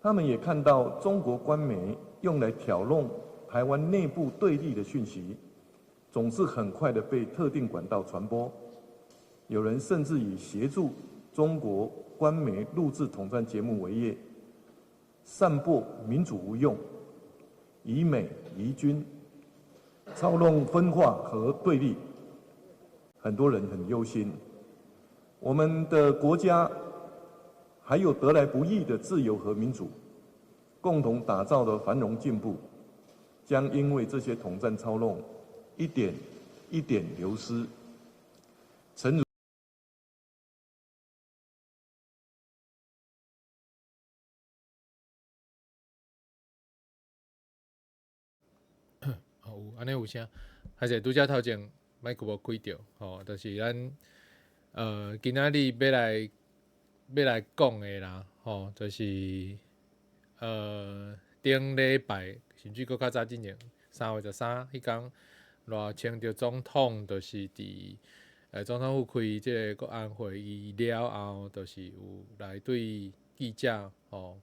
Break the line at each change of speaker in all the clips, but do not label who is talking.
他們也看到中國官媒用來挑弄台灣內部對立的訊息，總是很快的被特定管道傳播。有人甚至以協助中國官媒錄製統戰節目為業，散播民主無用、以美離軍、操弄分化和對立。很多人很憂心，我們的國家還有得來不易的自由和民主，共同打造的繁榮進步，將因為這些統戰操弄，一點一點流失。誠如
哦，有按呢有聲，還是拄才頭前麥克無開著吼，就是咱今仔日欲來講的啦，吼，就是頂禮拜甚至閣較早進前3月13彼工，賴清德總統就是佇總統府開這个國安會議了後，就是有來對記者吼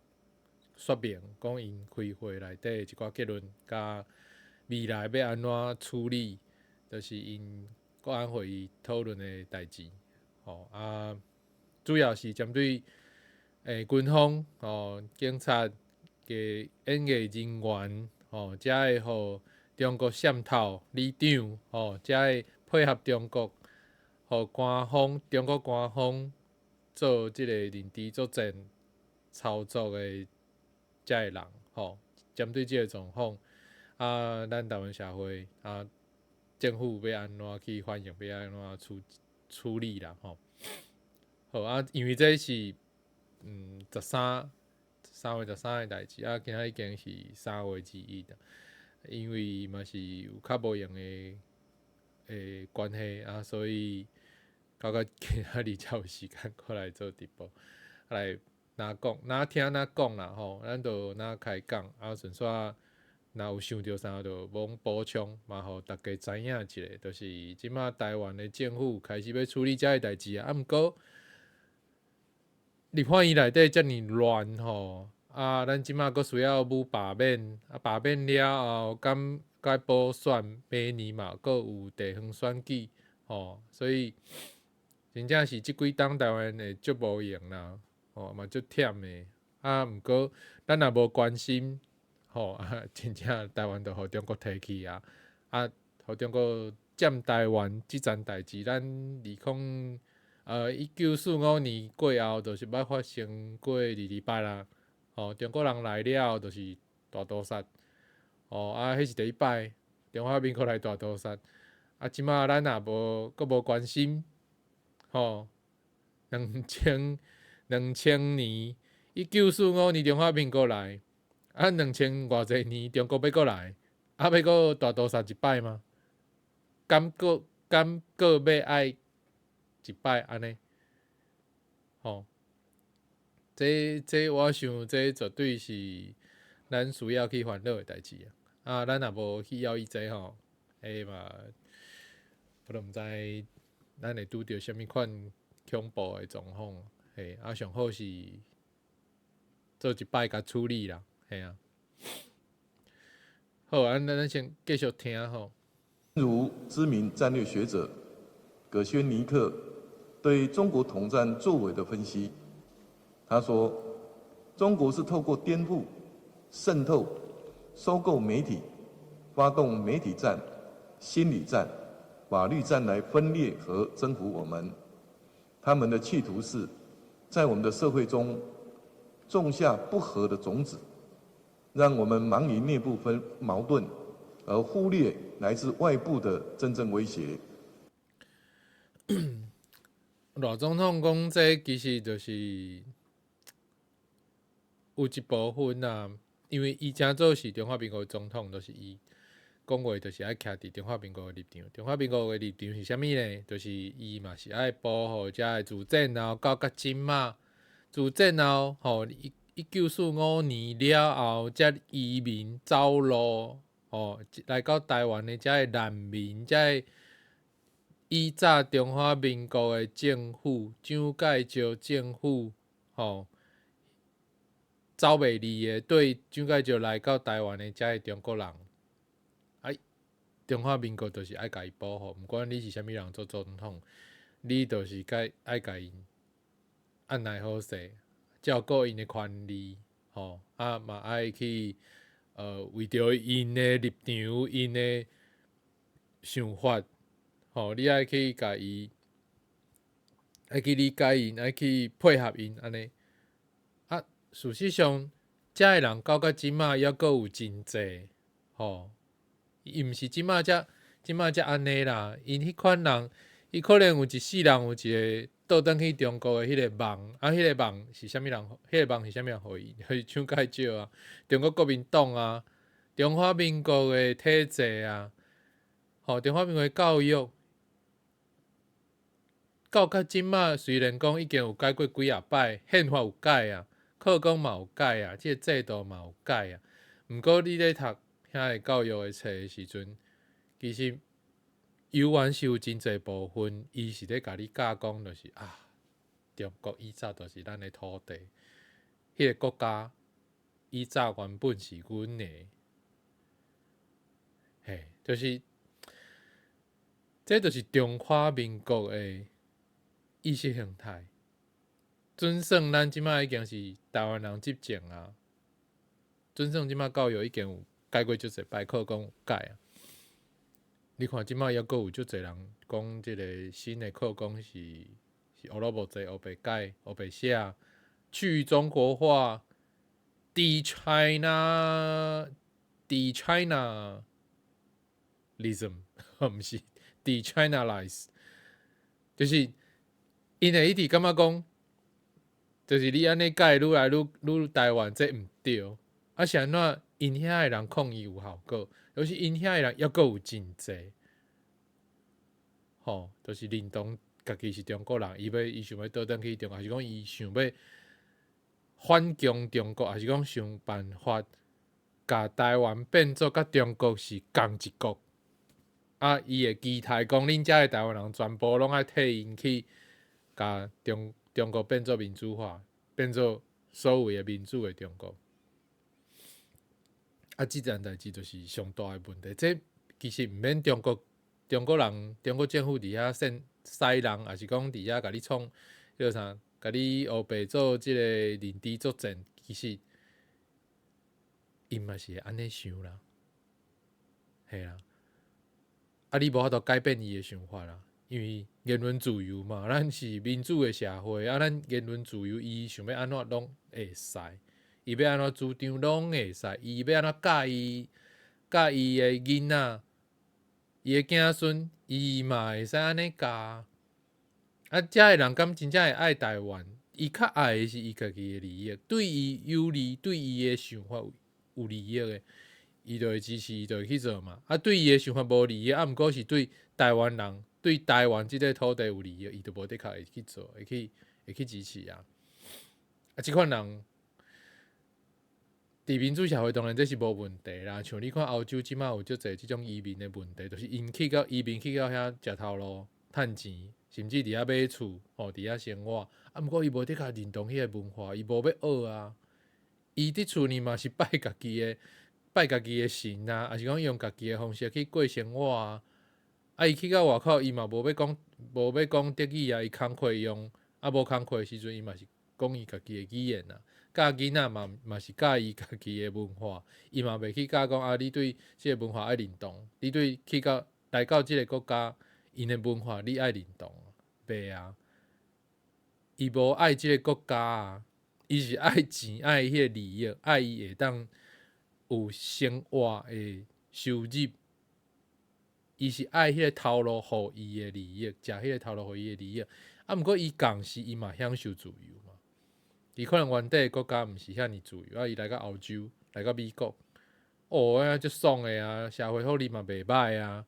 說明，講𪜶開會內底一寡結論，佮未來欲按怎處理，就是𪜶國安會議討論的代誌，吼啊，主要是針對軍方吼、警察嘅演藝人員吼，才會予中國滲透離場吼，才會配合中國，予官方中國官方做這个認知作戰操作的遮个人吼，針對這个狀況，啊，咱台灣社會啊，政府欲按怎去反應，欲按怎處理啦吼。好啊，因為這是3月13的代誌，啊，今仔已經是3月21啦。因為嘛是有較無閒的關係啊，所以到到今仔日才有時間過來做直播，來若講若聽若講啦吼，咱就若開講啊，順紲若有想著啥就罔補充，嘛予大家知影一下，就是這馬台灣的政府開始欲處理遮个代誌啊，啊，毋過立法院內底遮爾亂吼，啊，咱這馬閣需要舞罷免，啊，罷免了後，敢閣補選，明年嘛閣有地方選舉，吼，所以真正是這幾冬台灣會足無閒啦，吼嘛足忝的，啊，毋過咱若無關心，吼啊，真正台灣就予中國提去啊，啊，予中國佔台灣這層代誌，咱二零1945年過後，就是捌發生過二二八啦，吼，中國人來了後，就是大屠殺，吼，啊，彼是第一擺，中華民國來大屠殺，啊，這馬咱若無閣無關心，吼，2000年，1945年中華民國來，啊，兩千偌濟年中國欲閣來，啊，欲閣大屠殺一擺嗎？敢閣欲愛一擺按呢？吼，這我想這絕對是咱需要去煩惱的代誌啊！啊，咱若無去要伊這吼，欸嘛，我都毋知咱會拄著啥物款恐怖的狀況。嘿，啊，上好是做一擺共處理啦，嘿啊。好，啊，咱先繼續聽吼。
如知名戰略學者葛軒尼克對中國統戰作為的分析，他說：中國是透過顛覆、滲透、收購媒體、發動媒體戰、心理戰、法律戰來分裂和征服我們。他們的企圖是在我們的社會中種下不和的種子，讓我們忙於內部分矛盾，而忽略來自外部的真正威脅。
賴總統講這其實就是有一部分啊，因為伊正做是中華民國總統，就是伊講話就是愛徛佇中華民國的立場。中華民國的立場是啥物呢？就是伊嘛是愛保護遮个自戰後到甲這馬，自戰後吼1945年了後，遮移民走路吼來到台灣的遮个難民，遮个以早中華民國的政府，蔣介石政府吼，走袂離的，對蔣介石來到台灣的遮个中國人，啊，中華民國就是愛共伊保護，毋管你是啥物人做總統，你就是該愛共𪜶按捺好勢，照顧𪜶的權利，吼，啊嘛愛去為著𪜶的立場、𪜶的想法，吼，你愛去共伊，愛去理解𪜶，愛去配合𪜶，按呢。啊，事實上，遮个人到這馬猶閣有真濟，吼，伊毋是這馬才按呢啦，𪜶彼款人，伊可能有一世人有一个倒轉去中國的彼个夢，啊，彼个夢是啥物人？彼个夢是啥物人予伊？是蔣介石啊，中國國民黨啊，中華民國的體制啊，吼，中華民國的教育，到這馬雖然講已經有改過幾仔擺，憲法有改啊，課綱嘛有改啊，這个制度嘛有改啊。毋過你咧讀遐个教育的冊的時陣，其實猶原是有真濟部分，伊是咧共你教講，就是啊，中國以早就是咱的土地，彼个國家以早原本是阮的，嘿，就是，這就是中華民國的意識形態。準算咱這馬已經是台灣人執政啊，準算這馬教育已經有改過足濟擺，課綱有改啊。你看這馬猶閣有足濟人講，這个新的課綱是烏魯木齊烏白改、烏白寫，去中國化，de China，de China ism，毋是 de-Chinalize，就是𪜶會一直感覺講，就是你按呢改愈來愈愈台灣，這毋對。啊是按怎𪜶遐的人抗議有效果，尤其𪜶遐的人猶閣有真濟，吼，就是認同家己是中國人，伊欲伊想欲倒轉去中國，抑是講伊想欲反攻中國，抑是講想辦法共台灣變做佮中國是仝一國。啊，伊會期待講恁遮的台灣人全部攏愛替𪜶去共中國變做民主化，變做所謂的民主的中國。啊，這件代誌就是上大的問題。這其實毋免中國人、中國政府佇遐煽使人，抑是講佇遐共你創彼个啥，共你烏白做這个認知作戰，其實𪜶嘛是會按呢想啦，嘿啊。啊，你無法度改變伊的想法啦，因為言論自由嘛，咱是民主的社會，啊，咱言論自由，伊想欲按怎攏會使，伊欲按怎主張攏會使，伊欲按怎教伊教伊的囡仔，伊的囝孫，伊嘛會使按呢教。啊，遮的人敢真正會愛台灣？伊較愛的是伊家己的利益，對伊有利，對伊的想法有利益的，伊就會支持，伊就會去做嘛。啊，對伊的想法無利益，啊，毋過是對台灣人、對台灣這個土地有利益，伊就無的確會去做，會去支持啊。啊，這款人佇民主社會當然這是無問題啦。像你看歐洲這馬有足濟這種移民的問題，就是𪜶去到移民去到遐食頭路、趁錢，甚至佇遐買厝，吼，佇遐生活。啊，毋過伊無的確認同彼个文化，伊無欲學啊。伊佇厝裡嘛是拜家己的神啊，抑是講用家己的方式去過生活啊。啊，伊去到外口，伊嘛無欲講德語啊，伊工課用，啊無工課的時陣，伊嘛是講伊家己的語言啊。教囡仔嘛是教伊家己的文化，伊嘛袂去教講啊，你對這个文化愛認同，你對去到來到這个國家，𪜶的文化你愛認同，袂啊。伊無愛這个國家啊，伊是愛錢，愛彼个利益，愛伊會當有生活的收入。伊是愛彼个頭路予伊的利益，食彼个頭路予伊的利益。啊，毋過伊仝時伊嘛享受自由嘛。伊可能原底的國家毋是遐爾自由，啊，伊來到歐洲，來到美國，哦，按呢足爽的啊，社會福利嘛袂䆀啊，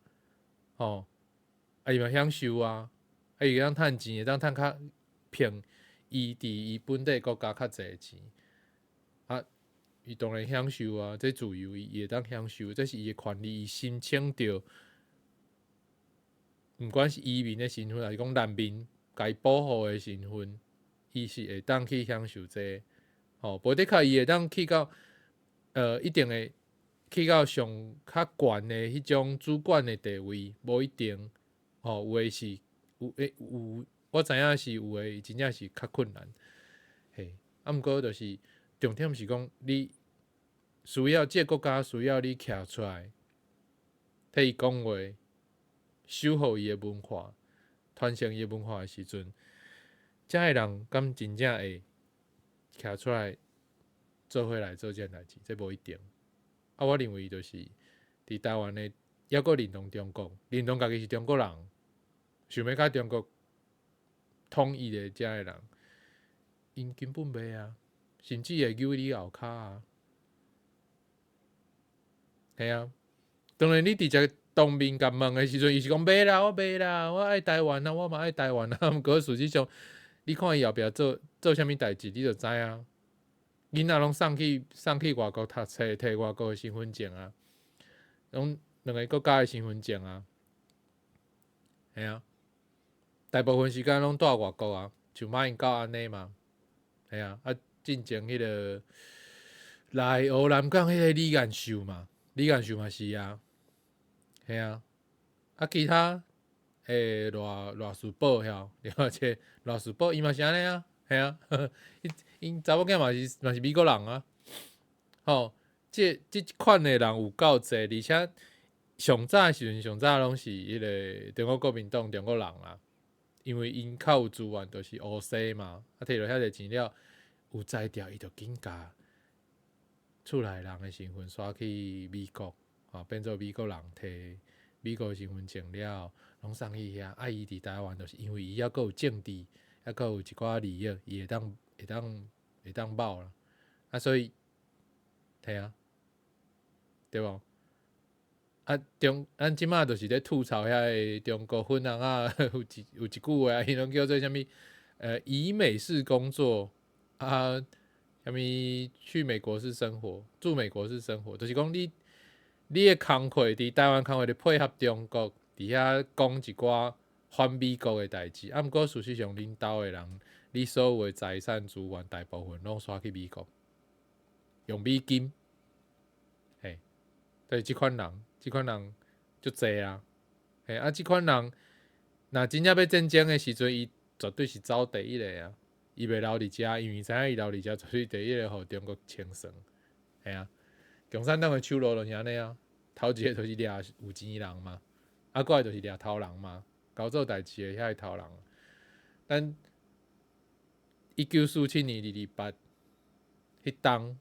吼，啊，伊嘛享受啊，啊，伊會當趁錢，會當趁較比伊佇伊本地國家較濟錢，啊，伊當然享受啊，這自由伊會當享受，這是伊的權利，伊申請著，毋管是移民的身份，抑是講難民共伊保護的身份，伊是會當去享受這個。吼，無的確伊會當去到，一定會去到上較懸的彼種主管的地位，無一定，吼，有的是有會有，我知影是有的，真正是較困難，嘿，啊，毋過就是重點是講，你需要這個國家需要你徛出來，替伊講話，守護伊的文化，傳承伊的文化的時陣，遮的人敢真正會徛出來做伙來做這件代誌？這無一定。啊，我認為就是佇台灣的，猶閣認同中國，認同家己是中國人，想欲佮中國統一的遮的人，𪜶根本袂啊，甚至會扭你後跤啊。嘿啊，當然你直接當面共問的時陣，伊是講袂啦，我袂啦，我愛台灣啊，我嘛愛台灣啊。毋過事實上，你看伊後壁做做啥物代誌，你就知影。囡仔攏送去外國讀冊，提外國的身份證啊，攏兩个國家的身份證啊。嘿啊，大部分時間攏蹛外國啊，像馬英九按呢嘛。嘿啊，啊，進前彼个來烏南港彼个李彥秀嘛，李彥秀嘛是啊。嘿啊，啊其他賴賴士寶曉，了解賴士寶伊嘛是按呢啊，嘿啊，𪜶查某囝嘛是美國人啊，吼，這款的人有夠濟，而且上早的時陣，上早攏是彼个中國國民黨中國人啊，因為𪜶較有資源，就是烏西嘛，啊提著遐濟錢了，有才調，伊就緊共厝內人的身份徙去美國，吼，變做美國人提美國身份證了，攏送去遐。啊，伊佇台灣，就是因為伊猶閣有政治，猶閣有一寡利益，伊會當冒啦。啊，所以，嘿啊，對無？啊，咱這馬就是咧吐槽遐个中國粉紅仔，有一句話，伊攏叫做啥物？以美式工作啊，啥物去美國式生活，住美國式生活，就是講你的工課佇台灣工課咧配合中國，佇遐講一寡反美國的代誌。啊，毋過事實上，恁兜的人，你所有的財產資源大部分攏徙去美國，用美金，嘿，對，這款人足濟啊，嘿，啊，這款人若真正欲戰爭的時陣，伊絕對是走第一个啊！伊袂留佇遮，因為知影伊留佇遮絕對第一个予中國清算，嘿啊！共產黨的手路就是按呢啊，頭一个就是掠有錢人嘛，啊，過來就是掠頭人嘛，𠢕做代誌的遐个頭人。咱1947年228彼冬，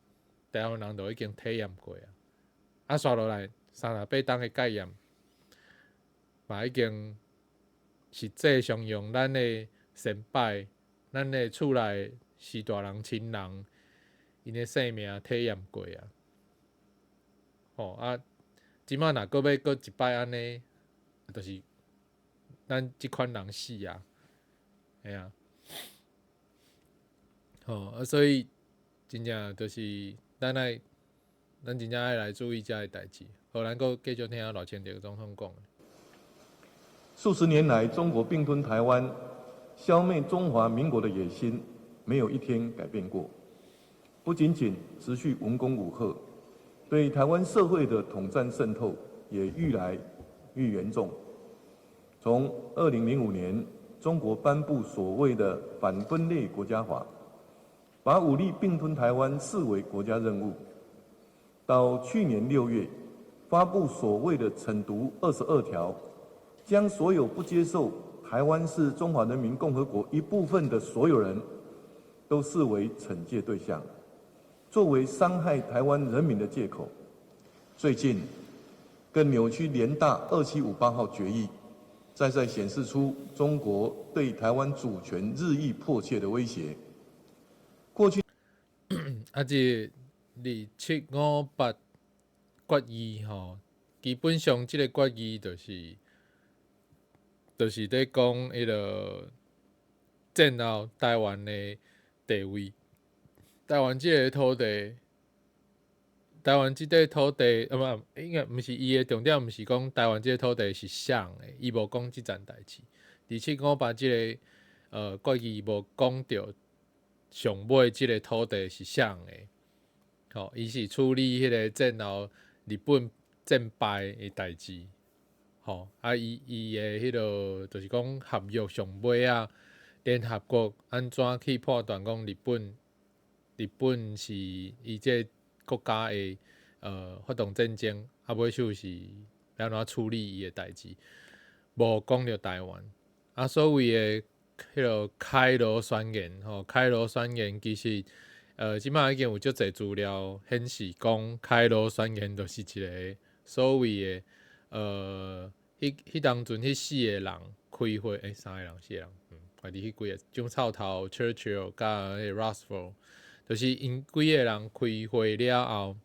台灣人就已經體驗過啊，啊，煞落來38冬的戒嚴，嘛已經實際上用咱的先輩、咱的厝內序大人、親人，𪜶的性命體驗過啊。吼啊！這馬若閣欲閣一擺按呢，就是咱這款人死啊，嘿啊。吼啊，所以真正就是咱真正愛來注意這个代誌。好，咱閣繼續聽賴清德總統講。
數十年來，中國併吞台灣、消滅中華民國的野心，沒有一天改變過。不僅僅持續文攻武嚇，對台灣社會的統戰滲透也愈來愈嚴重。從2005年，中國頒布所謂的反分裂國家法，把武力併吞台灣視為國家任務，到去年6月，發布所謂的懲毒22條，將所有不接受台灣是中華人民共和國一部分的所有人都視為懲戒對象，作為傷害台灣人民的借口。最近，更扭曲聯大2758號決議，再再顯示出中國對台灣主權日益迫切的威脅。過去，
啊，這2758決議吼，基本上這个決議就是咧講彼个戰後台灣的地位，台灣這个土地，台灣這塊土地，啊毋，應該毋是伊的重點，毋是講台灣這个土地是誰的，伊無講這層代誌。2758這个決議無講著。上尾這个土地是啥人的？吼，伊是處理彼个戰後日本戰敗的代誌。吼，啊，伊伊的彼个就是講合約上尾仔，聯合國按怎去判斷講日本日本是伊這个國家會發動戰爭，啊，尾手是欲按怎處理伊的代誌，無講著台灣。啊，所謂的彼个開羅宣言，吼，開羅宣言其實，這擺已經有足濟資料顯示講，開羅宣言就是一个所謂的，彼彼當陣彼四个人開會，欸，三个人，四个人，家己彼幾个，蔣臭頭、Churchill 佮彼个 Roosevelt，就是𪜶幾个人開會了後，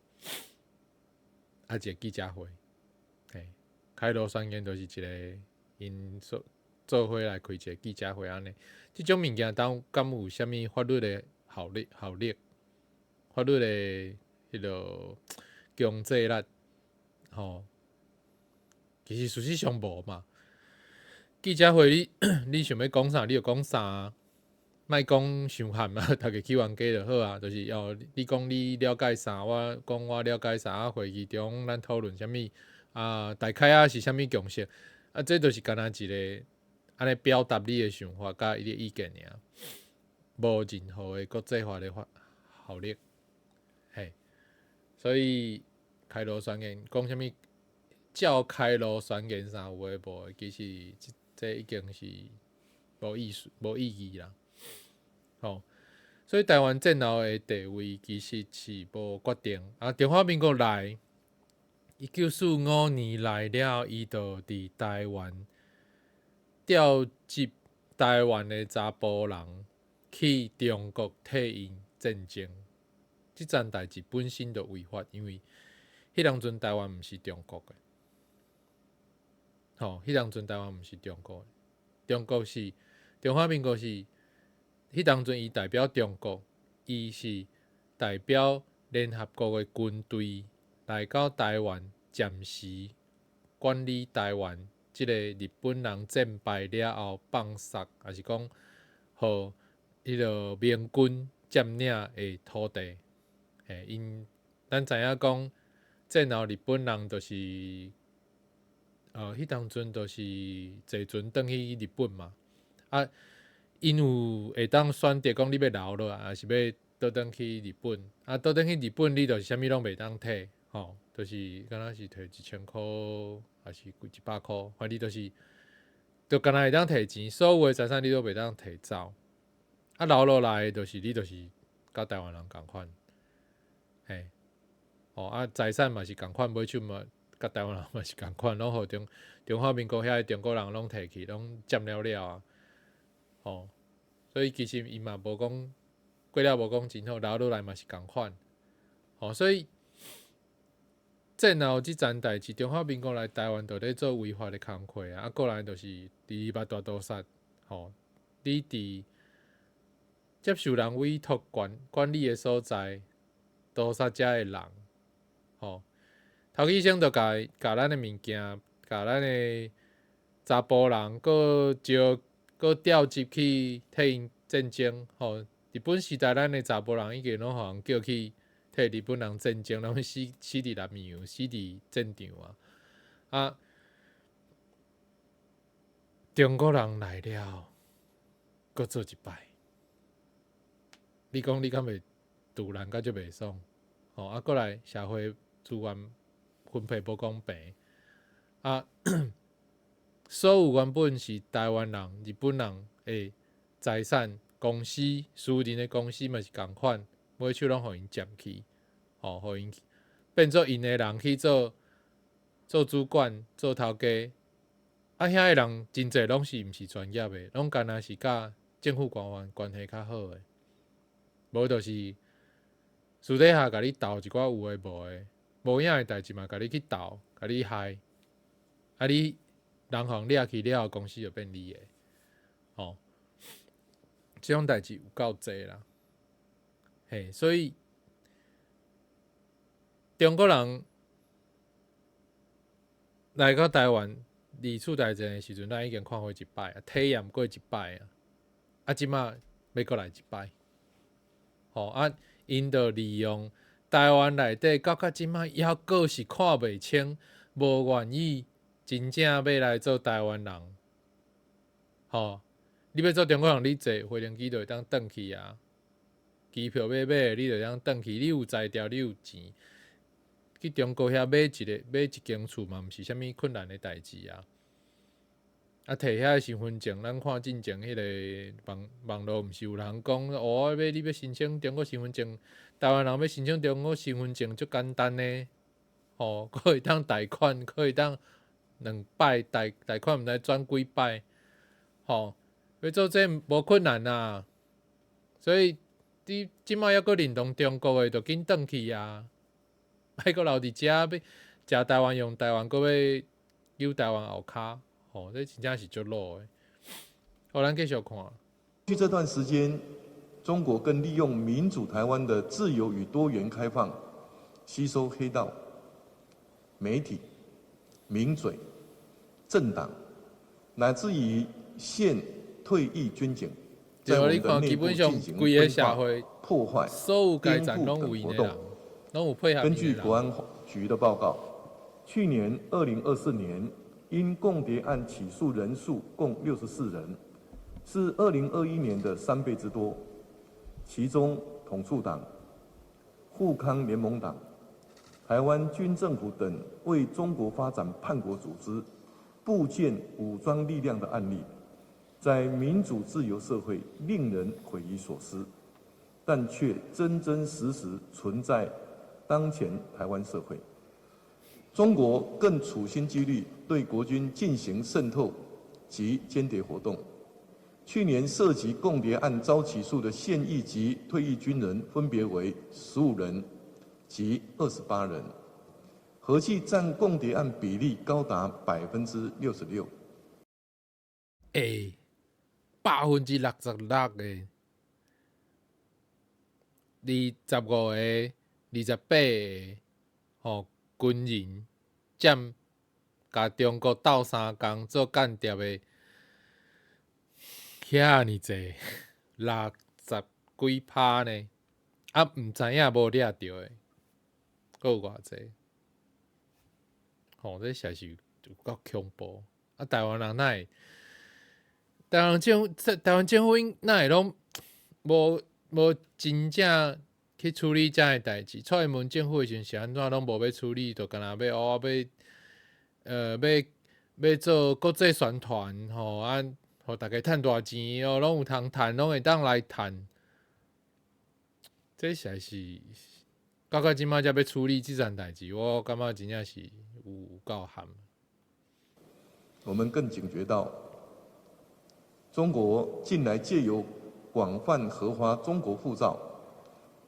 啊，一个記者會，嘿，開羅宣言就是一个𪜶做做伙來開一个記者會按呢。這種物件當敢有啥物法律的效力？效力？法律的彼个強制力？吼，其實事實上無嘛。記者會你你想欲講啥，你就講啥，莫講傷譀啊，逐家去冤家就好啊。就是哦，你講你了解啥，我講我了解啥，啊，會議中咱討論啥物啊，大概啊是啥物共識啊，這就是干焦一个按呢表達你的想法佮你的意見爾，無任何的國際法的法效力，嘿，所以開羅宣言講啥物？照開羅宣言啥有的無的，其實這這已經是無意思、無意義啦。吼，所以台灣戰後的地位其實是無決定。啊，中華民國來1945年來了，伊就佇台灣調集台灣的查埔人去中國替𪜶戰爭。這層代誌本身就違法，因為彼當陣台灣毋是中國的。吼，彼當陣台灣毋是中國的，中國是中華民國是彼當陣伊代表中國，伊是代表聯合國的軍隊來到台灣暫時管理台灣，這个日本人戰敗了後放捒，抑是講予彼个盟軍佔領的土地。嘿，𪜶咱知影講戰後日本人就是，彼當陣就是坐船轉去日本嘛。啊，𪜶有會當選擇講你欲留落來，抑是欲倒轉去日本。啊，倒轉去日本，你就是啥物攏袂當提，吼，就是敢若是提1000箍，抑是幾一百箍，反正你就是，就干焦會當提錢，所有的財產你都袂當提走。啊，留落來就是你就是佮台灣人仝款，嘿，哦，啊，財產嘛是仝款，尾手嘛。佮台灣人嘛是仝款，攏予中中華民國遐个中國人攏提去，攏佔了了啊！吼，所以其實伊嘛無講過了無講真好，留落來嘛是仝款。吼，所以戰後這層代誌，中華民國來台灣就咧做違法的工課啊！啊，過來就是二二八大屠殺，吼，你佇接受人委託管管理的所在，屠殺遮的人，吼。頭起先就共共咱的物件，共咱的查埔人，閣招閣調集去替𪜶戰爭，吼。日本時代，咱的查埔人已經攏予人叫去替日本人戰爭，攏死死佇南洋，死佇戰場啊！啊，中國人來了，閣做一擺。你講你敢會賭爛甲足袂爽？吼啊，過來社會資源分配無公平啊！所有原本是台灣人、日本人的財產、公司、私人的公司嘛是仝款，尾手攏予𪜶佔去，吼，予𪜶變做𪜶的人去做做主管、做頭家。啊，遐个人真濟攏是毋是專業的，攏干焦是佮政府官員關係較好的，無就是私底下共你鬥一寡有的無的。無影的代誌嘛，共你去鬥，共你害，啊你人予人掠去了後，公司就變你的，吼，這種代誌有夠濟啦，嘿，所以中國人來到台灣二次大戰的時陣，咱已經看過一擺啊，體驗過一擺啊，啊，這馬欲閣來一擺，吼啊，𪜶就利用台灣內底到較這擺猶閣是看袂清，無願意真正欲來做台灣人，吼，你欲做中國人，你坐飛行機就會當轉去啊，機票欲買，你就會當轉去，你有才調，你有錢，去中國遐買一个買一間厝嘛，毋是啥物困難的代誌啊。啊，提遐身份證，咱看進前彼个網網路，毋是有人講，哦，欲你欲申請中國身份證，台灣人欲申請中國身份證足簡單呢，吼，閣會當貸款，閣會當兩擺貸貸款，毋知轉幾擺，吼，欲做這無困難啊。所以你這擺猶閣認同中國的，就緊轉去啊，莫閣留佇遮，欲食台灣用台灣，閣欲扭台灣後跤。吼，這真正是足老的。好，咱繼續看。
過去這段時間，中國更利用民主台灣的自由與多元開放，吸收黑道、媒體、名嘴、政黨，乃至於現退役軍警，在我們的內部進行分化、破壞、顛覆等活動。根據國安局的報告，去年2024年，因共諜案起訴人數共64人，是2021年的3倍之多。其中，統促黨、滬康聯盟黨、台灣軍政府等為中國發展叛國組織、部建武裝力量的案例，在民主自由社會令人匪夷所思，但卻真真實實存在當前台灣社會。中國更處心積慮對國軍進行滲透及間諜活動。去年涉及共諜案遭起訴的現役及退役軍人分別為15人及28人，合計佔共諜案比例高達66%。
欸，66%的，25個、28個，吼，軍人佔共中國鬥相共做間諜的遐爾濟，六十幾趴呢，啊，毋知影無掠著的，閣有偌濟？吼，這實在是有夠恐怖！啊，台灣人哪會？台灣政府哪會攏無無真正去處理遮个代誌？蔡英文政府的時陣是按怎攏無欲處理，就干焦欲哦欲欲欲做國際宣傳吼啊，予逐家趁大錢哦，攏有通趁，攏會當來趁。這實在是到到這擺才欲處理這層代誌，我感覺真正是有夠譀。
我們更警覺到，中國近來借由廣泛核發中國護照，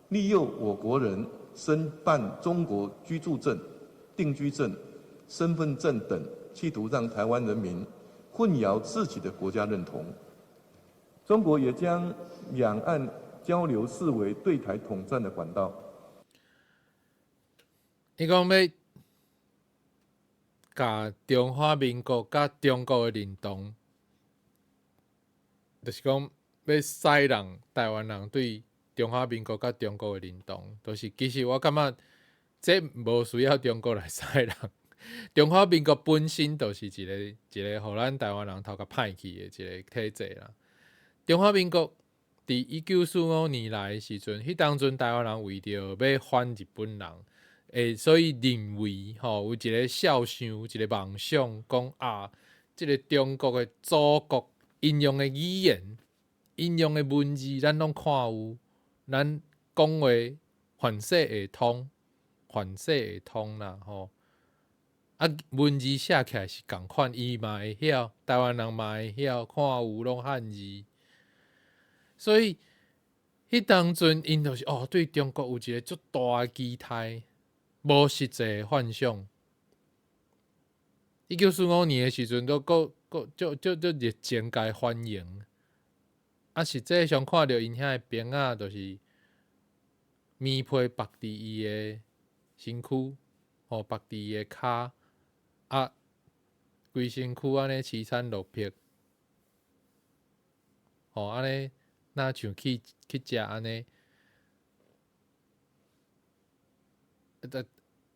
利誘我國人申辦中國居住證、定居證、身份證等，企圖讓台灣人民混淆自己的國家認同。中國也將兩岸交流視為對台統戰的管道。
伊講欲共中華民國佮中國的認同，就是講欲使人台灣人對中華民國佮中國的認同，就是其實我感覺這無需要中國來使人。中華民國本身就是一个一个予咱台灣人頭殼歹去的一個體制啦。中華民國佇1945年來的時陣，彼當陣台灣人為著欲反日本人，所以認為吼有一个肖想，一个夢想，講啊，這个中國的祖國，𪜶用的語言、𪜶用的文字，咱攏看有，咱講話凡勢會通，凡勢會通啦吼。啊，文字寫起來是仝款，伊嘛會曉，台灣人嘛會曉，看有攏漢字。所以，彼當陣𪜶就是哦，對中國有一个足大的期待，無實際的幻想。1945年的時陣，都閣閣足足足熱情共歡迎。啊，實際上看著𪜶遐的兵仔，就是棉被縛佇伊的身軀，吼縛佇伊的跤，啊，規身軀按呢淒慘落魄，吼按呢，若像去去食按呢，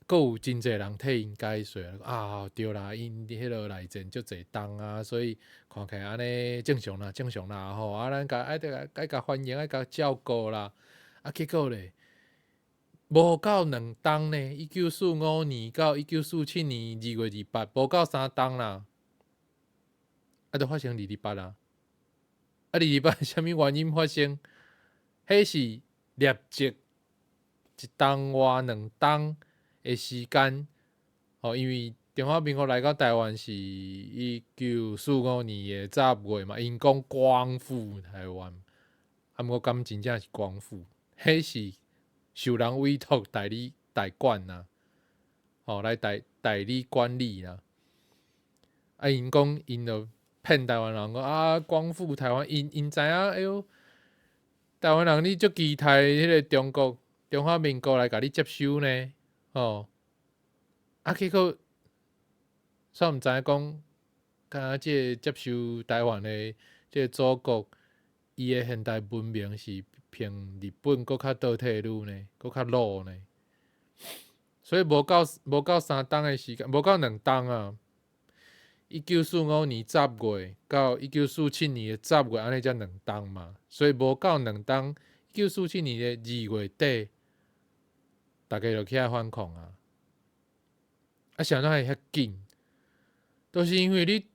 閣有真濟人替𪜶解說啊，對啦，𪜶彼落內戰足濟冬啊，所以看起來按呢正常啦，正常啦吼，啊，咱共愛著愛共歡迎，愛共照顧啦。啊，結果咧，無夠兩冬呢，1945年到1947年2月28，無夠3冬啦，啊，就發生二二八啦。啊，二二八啥物原因發生？彼是立即一冬外兩冬的時間，吼，因為中華民國來到台灣是1945年的10月嘛，𪜶講光復台灣，啊，毋過敢真正是光復？彼是受人委託代理代管啊，吼，來代理管理啦。啊，𪜶講𪜶就騙台灣人講啊，光復台灣，𪜶知影，哎喲，台灣人你足期待彼个中國中華民國來共你接收呢？吼，啊，結果煞毋知影講，敢若這个接收台灣的這个祖國，伊的現代文明是憑日本閣較倒退嚕呢，閣較老呢。所以無夠3冬的時間，無夠兩冬啊！1945年10月到1947年的10月，按呢才兩冬嘛。所以無夠兩冬，一九四七年的二月底，逐家就起來反抗啊！啊，啥物會遐緊？都是因為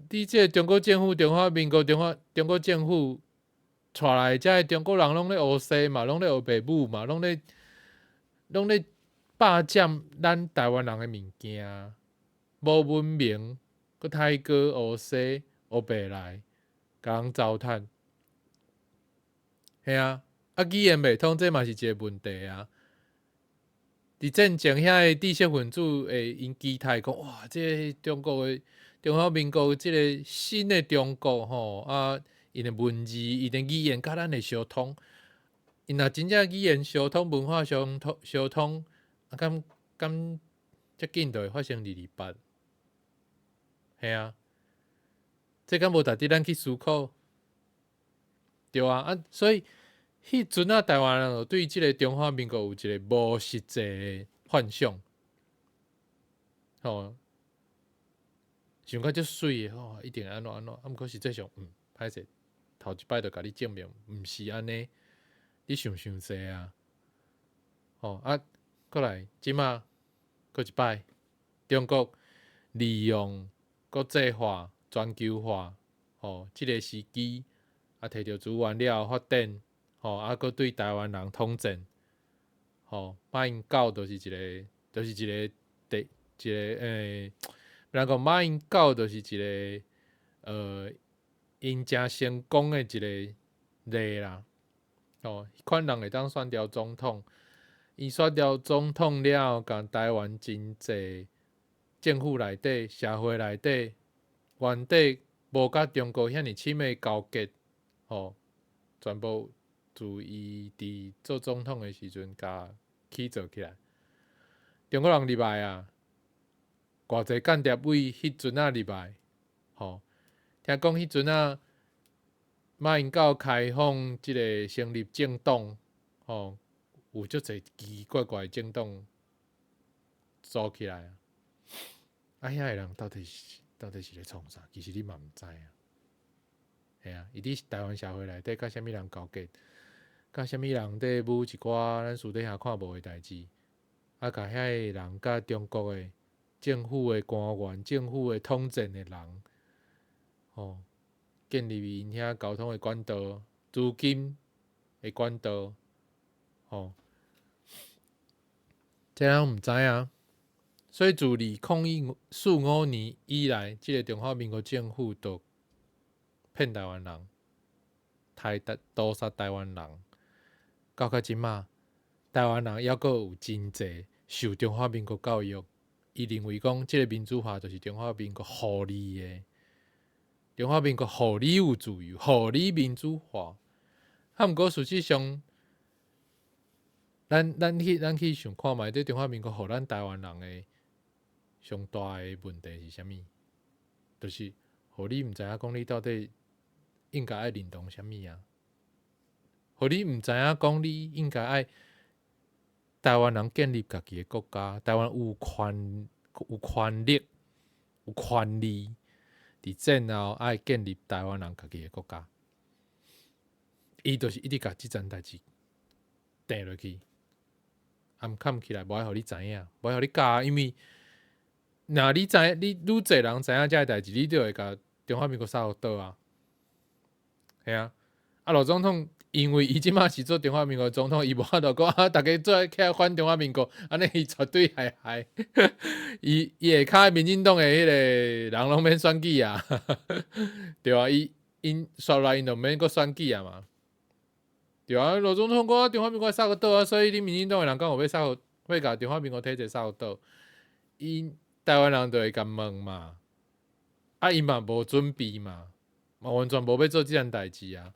你這个中國政府、中華民國、中國政府帶來遮的中國人攏咧烏西嘛，攏咧烏白舞嘛，攏咧霸佔咱台灣人的物件，無文明，閣太過烏西烏白來，共人糟蹋。嘿啊，啊語言袂通，這嘛是一个問題啊。佇戰前遐个知識分子會𪜶期待講，哇，這个中國的中華民國這个新的中國吼，啊，𪜶的文字、𪜶的語言佮咱會相通。𪜶若真正語言相通、文化相通，啊，敢遮緊就會發生二二八？嘿啊，這敢無值得咱去思考？對啊，啊，所以彼陣仔台灣人就對這个中華民國有一个無實際的幻想，吼，想甲足媠的吼，一定按怎按怎，啊，毋過實際上，歹勢，頭一擺就共你證明，毋是按呢，你想傷濟啊，吼啊，閣來，這馬閣一擺，中國利用國際化、全球化，吼，這个時機，啊，摕著資源了後發展，吼，啊，閣對台灣人統戰，吼，馬英九就是一个第一个人講馬英九就是一个，𪜶誠成功的一个例啦，吼，彼款人會當選著總統，伊選著總統了後，共台灣真濟政府內底、社會內底，原底無佮中國遐爾親的勾結，吼，全部自伊佇做總統的時陣，共起做起來。中國人入來啊，偌濟間諜為彼陣仔入來，吼，聽講彼陣仔馬英九開放這个成立政黨，吼，有足濟奇奇怪怪的政黨組起來啊。啊，遐个人到底是咧創啥？其實你嘛毋知啊。嘿啊，伊佇台灣社會內底佮啥物人勾結，佮啥物人佇舞一寡咱私底下看無的代誌，啊，共遐个人佮中國的政府的官員、政府的統戰的人，吼，建立𪜶遐溝通的管道、資金的管道，吼，這咱毋知啊。所以自2045年以來，這个中華民國政府就騙台灣人，台獨屠殺台灣人，到到這馬，台灣人猶閣有真濟受中華民國教育，伊認為講這个民主化就是中華民國予你的，中華民國予你有自由，予你民主化。啊，毋過事實上，咱去想看覓，這中華民國予咱台灣人的上大的問題是啥物？就是予你毋知影講你到底應該愛認同啥物啊？予你毋知影講你應該愛台灣人建立家己的國家，台灣有權有權力有權利，佇戰後愛建立台灣人家己的國家。伊就是一直共這層代誌掟落去，掩崁起來，無愛予你知影，無愛予你教，因為若你知，你愈濟人知影這个代誌，你就會共中華民國殺予倒啊。嘿啊，啊盧總統因為伊這馬是做中華民國總統，伊無法度講啊，逐家做伙起來反中華民國，按呢伊絕對害害。伊伊下跤民進黨的彼個人攏免選舉啊，對啊，伊𪜶煞來𪜶就免閣選舉啊嘛。對啊，盧總統講中華民國殺予倒啊，所以恁民進黨的人敢有欲殺予，欲共中華民國體制殺予倒？𪜶台灣人就會共問嘛，啊，𪜶嘛無準備嘛，嘛完全無欲做這項代誌啊。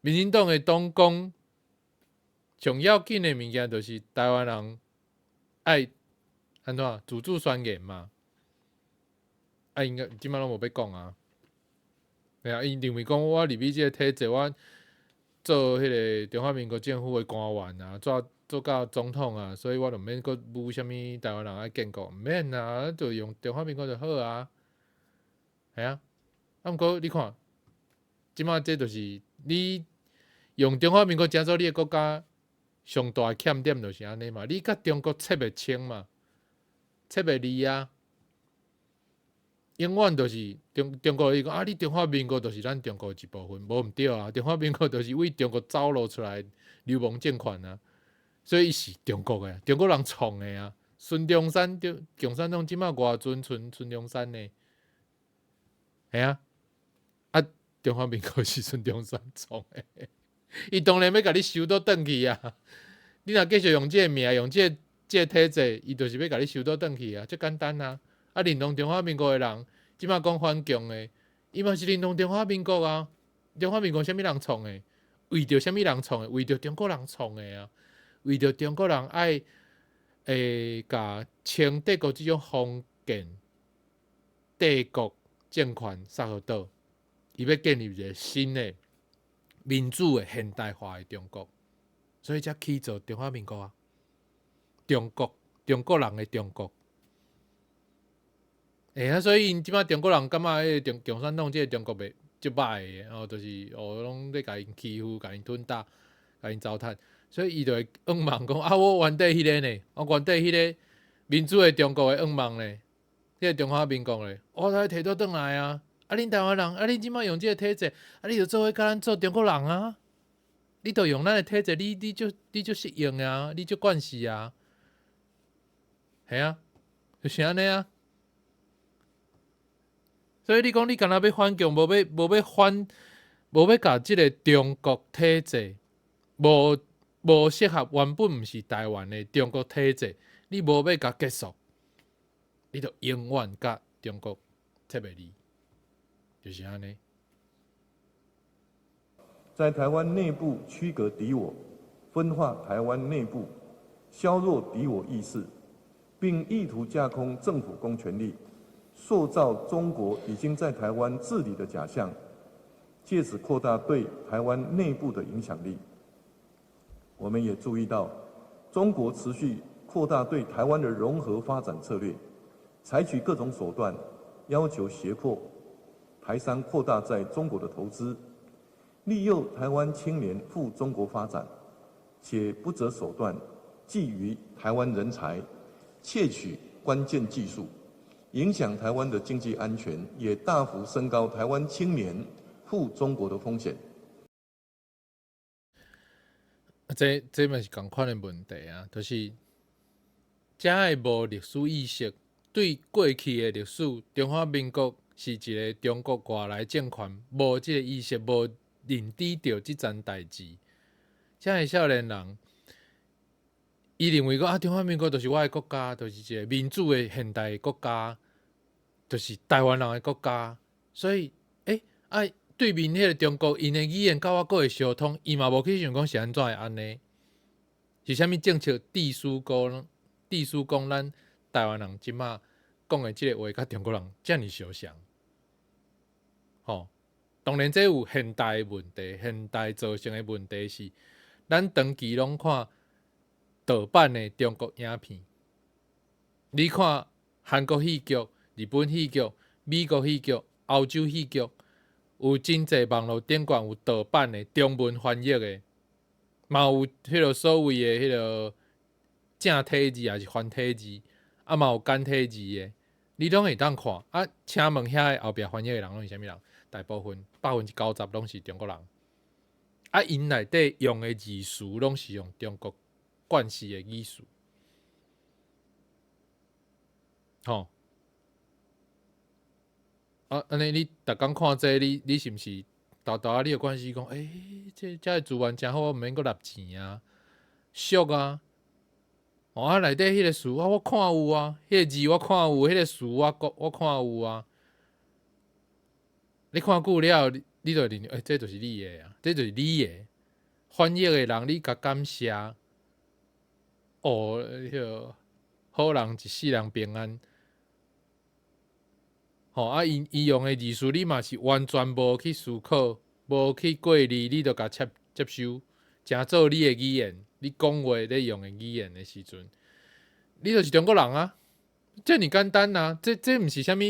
民進黨的黨綱上要緊的物件，就是台灣人愛按怎自主宣言嘛。啊，𪜶這馬攏無欲講啊。對啊，𪜶認為講我入去這個體制，我做彼個中華民國政府的官員啊，做做到總統啊，所以我就毋免閣舞啥物台灣人愛建國，毋免啊，就用中華民國就好啊。係啊，啊毋過你看，這馬這就是你用中華民國成做你的國家上大的欠點就是按呢嘛，你佮中國切袂清嘛，切袂離啊。永遠就是中中國伊講啊，你中華民國就是咱中國一部分，無毋對啊。中華民國就是為中國走路出來流亡政權啊，所以伊是中國的，中國人創的啊。孫中山中共產黨這馬偌尊孫孫中山呢？嘿啊，啊中華民國是孫中山創的，伊當然欲共你收倒轉去啊。你若繼續用這个名，用這个這个體制，伊就是欲共你收倒轉去啊，足簡單啊。啊，認同中華民國的人，這馬講反共的，伊嘛是認同中華民國啊。中華民國啥物人創的？為著啥物人創的？為著中國人創的啊！為著中國人愛會共清帝國這種封建帝國政權殺予倒，伊欲建立一个新的民主的現代化的中國，所以才起做中華民國啊！中國，中國人的中國。欸啊，所以𪜶這馬中國人感覺彼个中共產黨這个中國袂足歹的，哦，就是哦，攏咧共𪜶欺負、共𪜶吞打、共𪜶糟蹋，所以伊就會願望講啊，我原底彼个呢，我原底彼个民主的中國的願望呢，彼个中華民國呢，我來提倒轉來啊！啊，恁台灣人，啊，恁這馬用這个體制，啊，你就做伙共咱做中國人啊！你著用咱的體制，你你就你就適應啊，你就慣勢啊，嘿啊，就是按呢啊。所以你講你敢若欲反共，無欲無欲反，無欲共這个中國體制，無無適合原本毋是台灣的中國體制，你無欲共結束，你就永遠共中國切袂離，就是按呢。
在台灣內部區隔敵我，分化台灣內部，削弱敵我意識，並意圖架空政府公權力，塑造中國已經在台灣治理的假象，借此擴大對台灣內部的影響力。我們也注意到，中國持續擴大對台灣的融合發展策略，採取各種手段，要求脅迫台商擴大在中國的投資，利誘台灣青年赴中國發展，且不擇手段覬覦台灣人才，竊取關鍵技術，影響台灣的經濟安全，也大幅升高台灣青年赴中國的風險。
啊，這這嘛是仝款的問題啊，就是遮的無歷史意識，對過去的歷史，中華民國是一个中國外來政權，無這个意識，無認知著這層代誌。遮的少年人，伊認為講啊，中華民國就是我的國家，就是一个民主的現代國家，就是台灣人的國家，所以，欸，啊，對面彼个中國，𪜶的語言佮我閣會相通，伊嘛無去想講是按怎會按呢？是啥物政策？致使講，致使講咱台灣人這馬講的這个話，佮中國人遮爾相像，吼。當然，這有現代的問題，現代造成的問題是，咱長期攏看，盜版的中國影片。你看韓國戲劇、日本戲劇、美國戲劇、歐洲戲劇，有真濟網路頂懸有盜版的中文翻譯的，嘛有彼个所謂的彼个正體字抑是繁體字，啊嘛有簡體字的，你攏會當看。啊，請問遐个後壁翻譯的人攏是啥物人？大部分90%攏是中國人。啊，𪜶內底用的字詞攏是用中國慣勢的語詞。吼，啊，按呢你逐工看這個，你是毋是沓沓仔你有關係講，欸，這遮的資源誠好，我毋免閣納錢啊，俗啊，哦啊，內底彼个詞啊，我看有啊，彼个字我看有，彼个詞我看有啊。你看久了，你就會認為，欸，這就是你的啊，這就是你的。翻譯的人，你共感謝，哦，彼个好人一世人平安。吼啊！𪜶用的字詞，你嘛是完全無去思考，無去過濾，你就共接收，成做你的語言，你講話咧用的語言的時陣，你就是中國人啊！遮爾簡單啊！這毋是啥物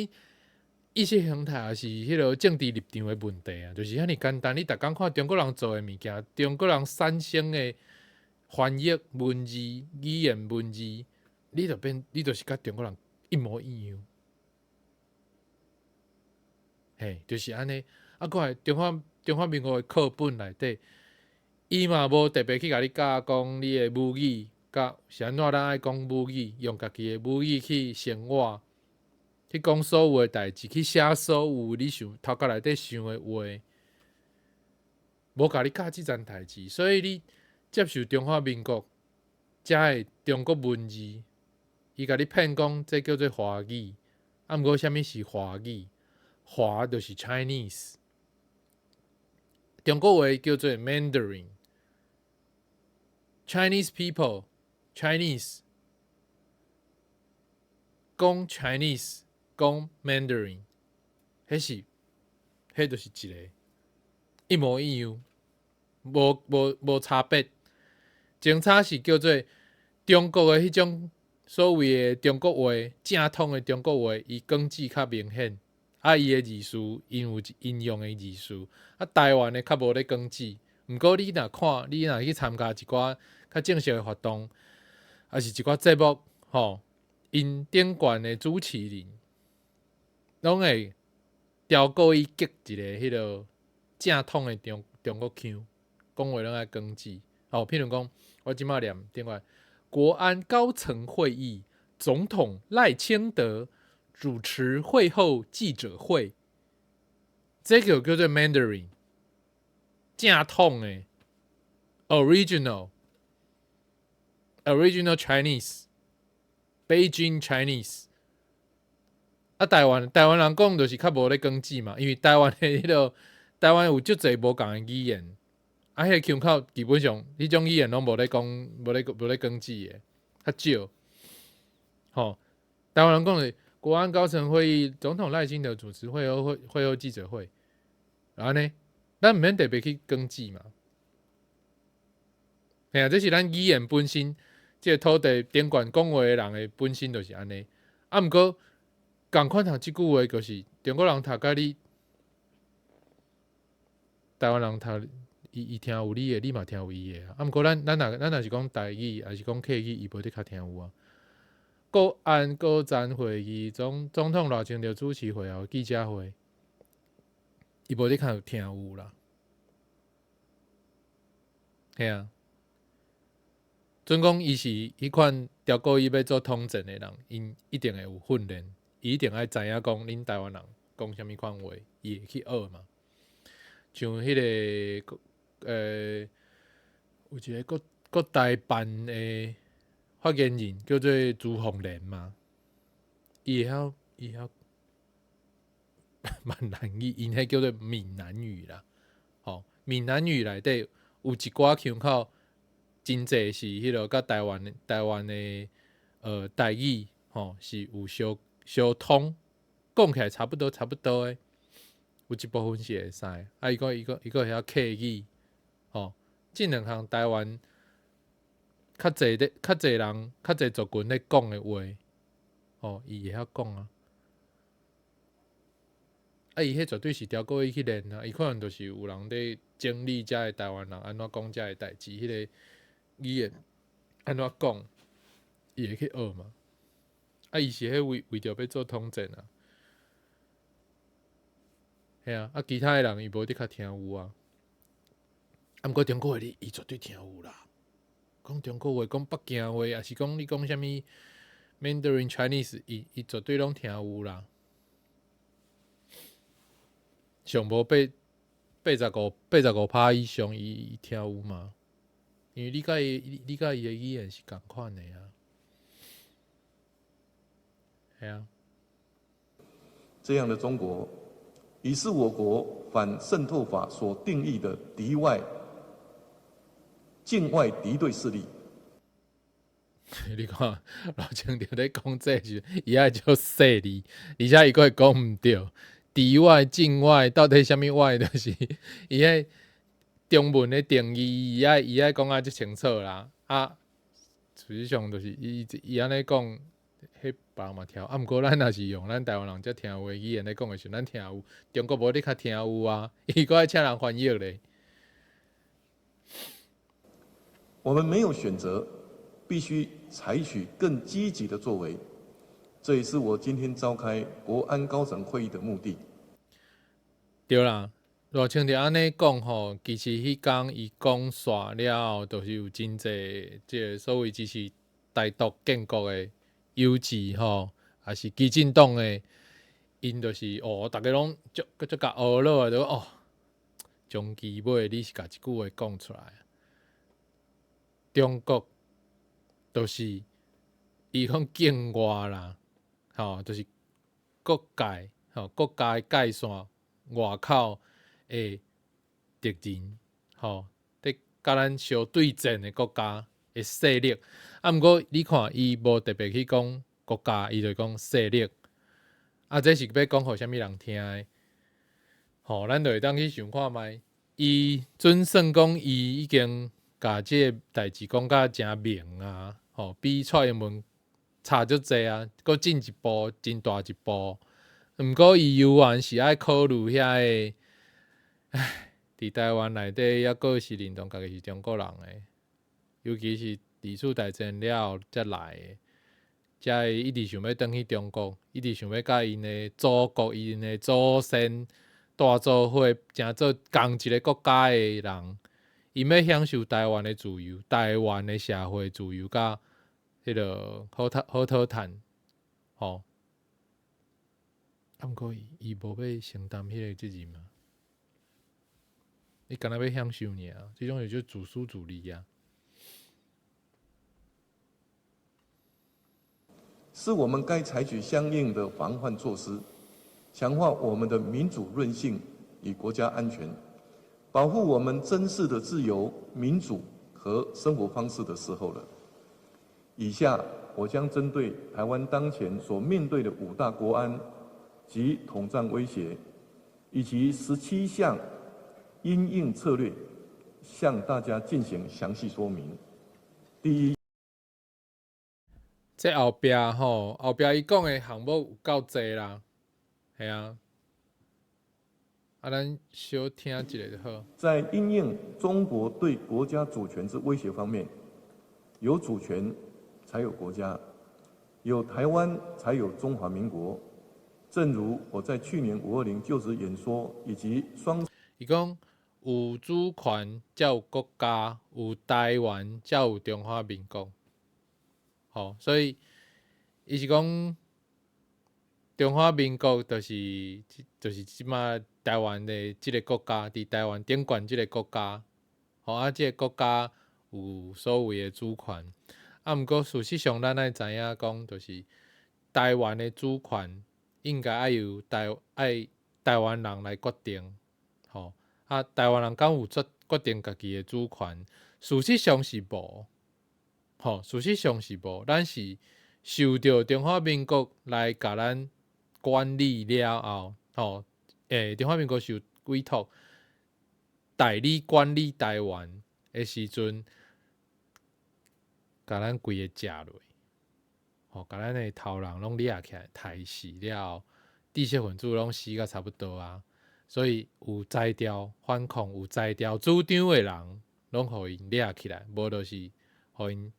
意識形態，抑是彼个政治立場的問題啊，就是遐爾簡單。你逐工看中國人做的物件，中國人產生的翻譯文字、語言文字，你就變，你就是佮中國人一模一樣。嘿，就是按呢。啊，閣來中華民國的課本內底，伊嘛無特別去共你教講你的母語，佮是按怎咱愛講母語，用家己的母語去生活，去講所有的代誌，去寫所有你想頭殼內底想的話，無共你教這層代誌，所以你接受中華民國遮的中國文字，伊共你騙講這叫做華語，啊，毋過啥物是華語？華就是 Chinese，中國話叫做 Mandarin。Chinese people, Chinese 講 Chinese，講 Mandarin，彼就是一个一模一樣，無差別。前差是叫做中國的彼種所謂的中國話，正統的中國話，伊講字較明顯。啊，伊的字詞，𪜶有𪜶用的字詞。啊，台灣的較無咧講字。毋過你若看，你若去參加一寡較正式的活動，抑是一寡節目，吼，𪜶頂懸的主持人，攏會調故意激一个彼个正統的中國腔，講話攏愛講字。哦，譬如講，我這擺念頂懸，國安高層會議，總統賴清德主持會後記者會，這個叫做 Mandarin，正統的 original，original Chinese，Beijing Chinese。啊，台灣人講就是較無咧講字嘛，因為台灣的彼个台灣有足濟無仝的語言，啊，彼个腔口基本上彼種語言攏無咧講，無咧講字的，較少。吼，台灣人講的。國安高層會議，總統賴清德主持會後記者會，然後呢，咱毋免特別去講字嘛。嘿啊，這是咱語言本身，這個土地頂懸講話的人的本身就是按呢。啊，毋過仝款讀這句話，就是中國人讀佮你，台灣人讀，伊聽有你的，你嘛聽有伊的。啊，毋過咱若是講台語，抑是講客語，伊無得較聽有啊。國安高層會議，總統賴清德主持會後記者會，伊無得較聽有啦。嘿啊，準講伊是彼款調故意欲做統戰的人，𪜶一定會有訓練，伊一定愛知影講恁台灣人講啥物款話，伊會去學嘛。像彼个有一个國台辦的發言人叫做朱鳳蓮嘛，伊會曉閩南語，𪜶彼叫做閩南語啦。吼，閩南語內底有一寡腔口，真濟是彼个佮台灣的台語吼是有相相通，講起來差不多的，有一部分是會使。啊，伊閣會曉客語，吼，這兩項台灣較濟咧，較濟人，較濟族群咧講的話，吼，伊會曉講啊。啊，伊彼絕對是超過伊去練啊，伊可能就是有人咧整理遮的台灣人按怎講遮的代誌，彼個語言按怎講，伊會去學嘛。啊，伊是彼為為著欲做統戰啊。嘿啊，啊，其他的人伊無的確聽有啊。啊，毋過中國話你伊絕對聽有啦。講中國話，講北京話，抑是講你講啥物 Mandarin Chinese，伊伊絕對攏聽有啦。上無八八十五八十五趴以上，伊伊聽有嘛？因為你佮伊你佮伊的語言是仝款的啊。嘿啊。
這樣的中國，已是我國反滲透法所定義的敵外、境外敵對勢力。
你看，賴清德咧講這時，伊愛足細膩，而且伊閣會講毋對。敵外、境外到底啥物外？就是伊彼中文的定義，伊愛伊愛講啊足清楚啦。啊，事實上就是伊伊按呢講，彼別人嘛聽。啊，毋過咱若是用咱台灣人才聽有的語言咧講的時陣，咱聽有。中國無你較聽有啊，伊閣愛請人翻譯咧。
我們沒有選擇，必須採取更積極的作為。這也是我今天召開國安高層會議的目的。
對啦，賴清德按呢講吼，其實彼工伊講煞了後，就是有真濟這个所謂支持台獨建國的友志吼，抑是基進黨的，𪜶就是哦，逐家攏足足共呵咾的，就哦，終其尾你是共這句話講出來，中國就是伊講境外啦。吼，就是國界，吼，國家的界線外口的敵人，吼，佇佮咱相對戰的國家的勢力。啊，毋過你看，伊無特別去講國家，伊就講勢力。啊，這是欲講予啥物人聽的？吼，咱就會當去想看覓，伊準算講伊已經共這個代誌講甲誠明啊，吼，比蔡英文差足濟啊，閣進一步，真大一步。毋過伊猶原是愛考慮遐個，唉，佇台灣內底猶閣是認同家己是中國人的，尤其是二次大戰了後才來的，才會一直想欲轉去中國，一直想欲佮𪜶的祖國、𪜶的祖先帶做伙，成做仝一个國家的人，𪜶欲享受台灣的自由、台灣的社會自由，佮彼个好討好討趁，吼。啊，毋過伊伊無欲承擔彼个責任啊，伊干焦欲享受爾，這種就叫自私自利啊。
是我們該採取相應的防範措施，強化我們的民主韌性與國家安全，保護我們珍視的自由、民主和生活方式的時候了。以下我將針對台灣當前所面對的五大國安及統戰威脅，以及17項因應策略，向大家進行詳細說明。第一，
這後壁吼，後壁伊講的項目有夠濟啦，嘿啊，啊，咱小聽一下就好。
在因應中國對國家主權之威脅方面，有主權才有國家，有台灣才有中華民國。正如我在去年520就職演說以及雙，
伊講有主權才有國家，有台灣才有中華民國。吼，所以伊是講中華民國就是就是這馬台灣的這个國家，佇台灣頂懸這个國家，吼啊，這个國家有所謂的主權。啊，毋過事實上，咱愛知影講，就是台灣的主權應該愛由台愛台灣人來決定，吼啊，台灣人敢有決決定家己的主權？事實上是無，吼，事實上是無，咱是受著中華民國來共咱管理了後，吼，中華民國受委託代理管理台灣的時陣。共咱規个食落，吼，共咱的頭人攏掠起來，刣死了後，知識分子攏死甲差不多啊。所以有才調反抗、有才調主張的人，攏予𪜶掠起來，無就是予𪜶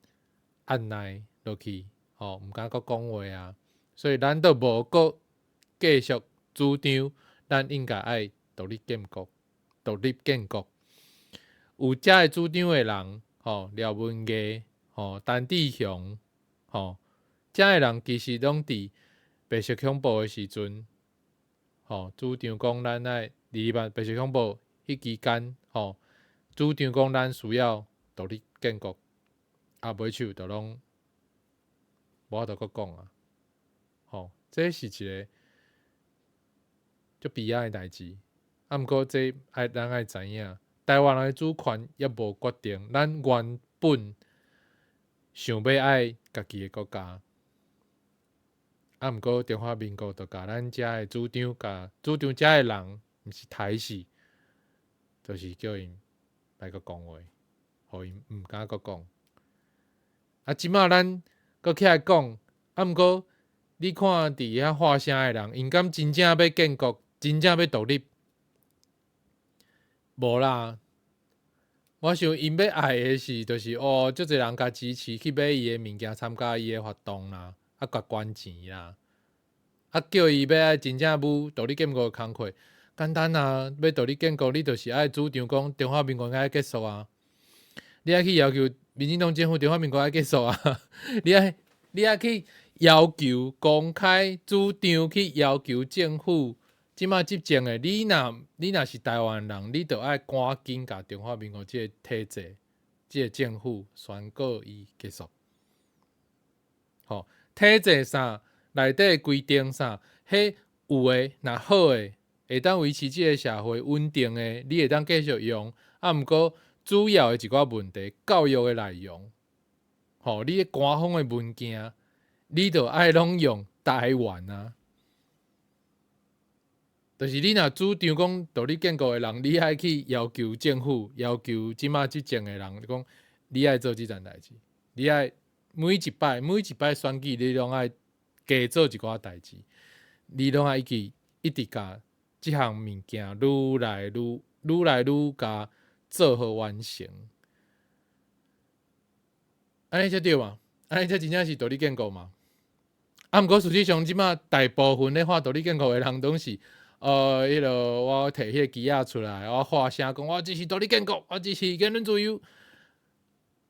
按捺落去，吼，毋敢閣講話啊。所以咱都無閣繼續主張，咱應該愛獨立建國，獨立建國。有遮个主張的人，吼，廖文毅，吼，陳志雄，吼，遮个人其實攏佇白色恐怖的時陣，吼，主張講咱愛二二八白色恐怖彼期間，吼，主張講咱需要獨立建國，啊，尾手就攏無法度閣講啊，吼，這是一个足悲哀的代誌。啊，毋過這愛咱愛知影，台灣人的主權猶無決定，咱原本想欲愛家己的國家，啊，毋過中華民國就共咱遮的主張，共主張遮的人，毋是刣死，就是叫𪜶莫閣講話，予𪜶毋敢閣講。啊，這馬咱閣起來講，啊，毋過你看佇遐發聲的人，𪜶敢真正欲建國，真正欲獨立？無啦，我想𪜶欲愛的是，就是哦，足濟人共支持去買伊的物件，參加伊的活動啦，啊，共捐錢啦，啊，叫伊欲愛真正舞獨立建國的工課，簡單啊，欲獨立建國，你就是愛主張講中華民國愛結束啊，你愛去要求民進黨政府中華民國愛結束啊，你愛去要求公開主張去要求政府。這馬執政的，你若是台灣人，你就愛趕緊共中華民國這个體制、這个政府宣告伊結束。吼，體制啥內底規定啥，彼有的若好的，會當維持這个社會穩定的，你會當繼續用。啊，毋過主要的一寡問題，教育的內容，吼，你官方的文件，你就愛攏用台灣啊。就是你若主張講獨立建國的人，你愛去要求政府，要求這馬執政的人，講你愛做這件代誌，你愛每一擺每一擺選舉，你攏愛加做一寡代誌，你攏愛一直一直共這項物件愈來愈愈來愈共做好完成，按呢才對嘛？按呢才真正是獨立建國嘛？啊，毋過事實上，這馬大部分咧喊獨立建國的人，攏是。彼个我提彼个旗仔出來，我喊聲講我支持獨立建國，我支持言論自由。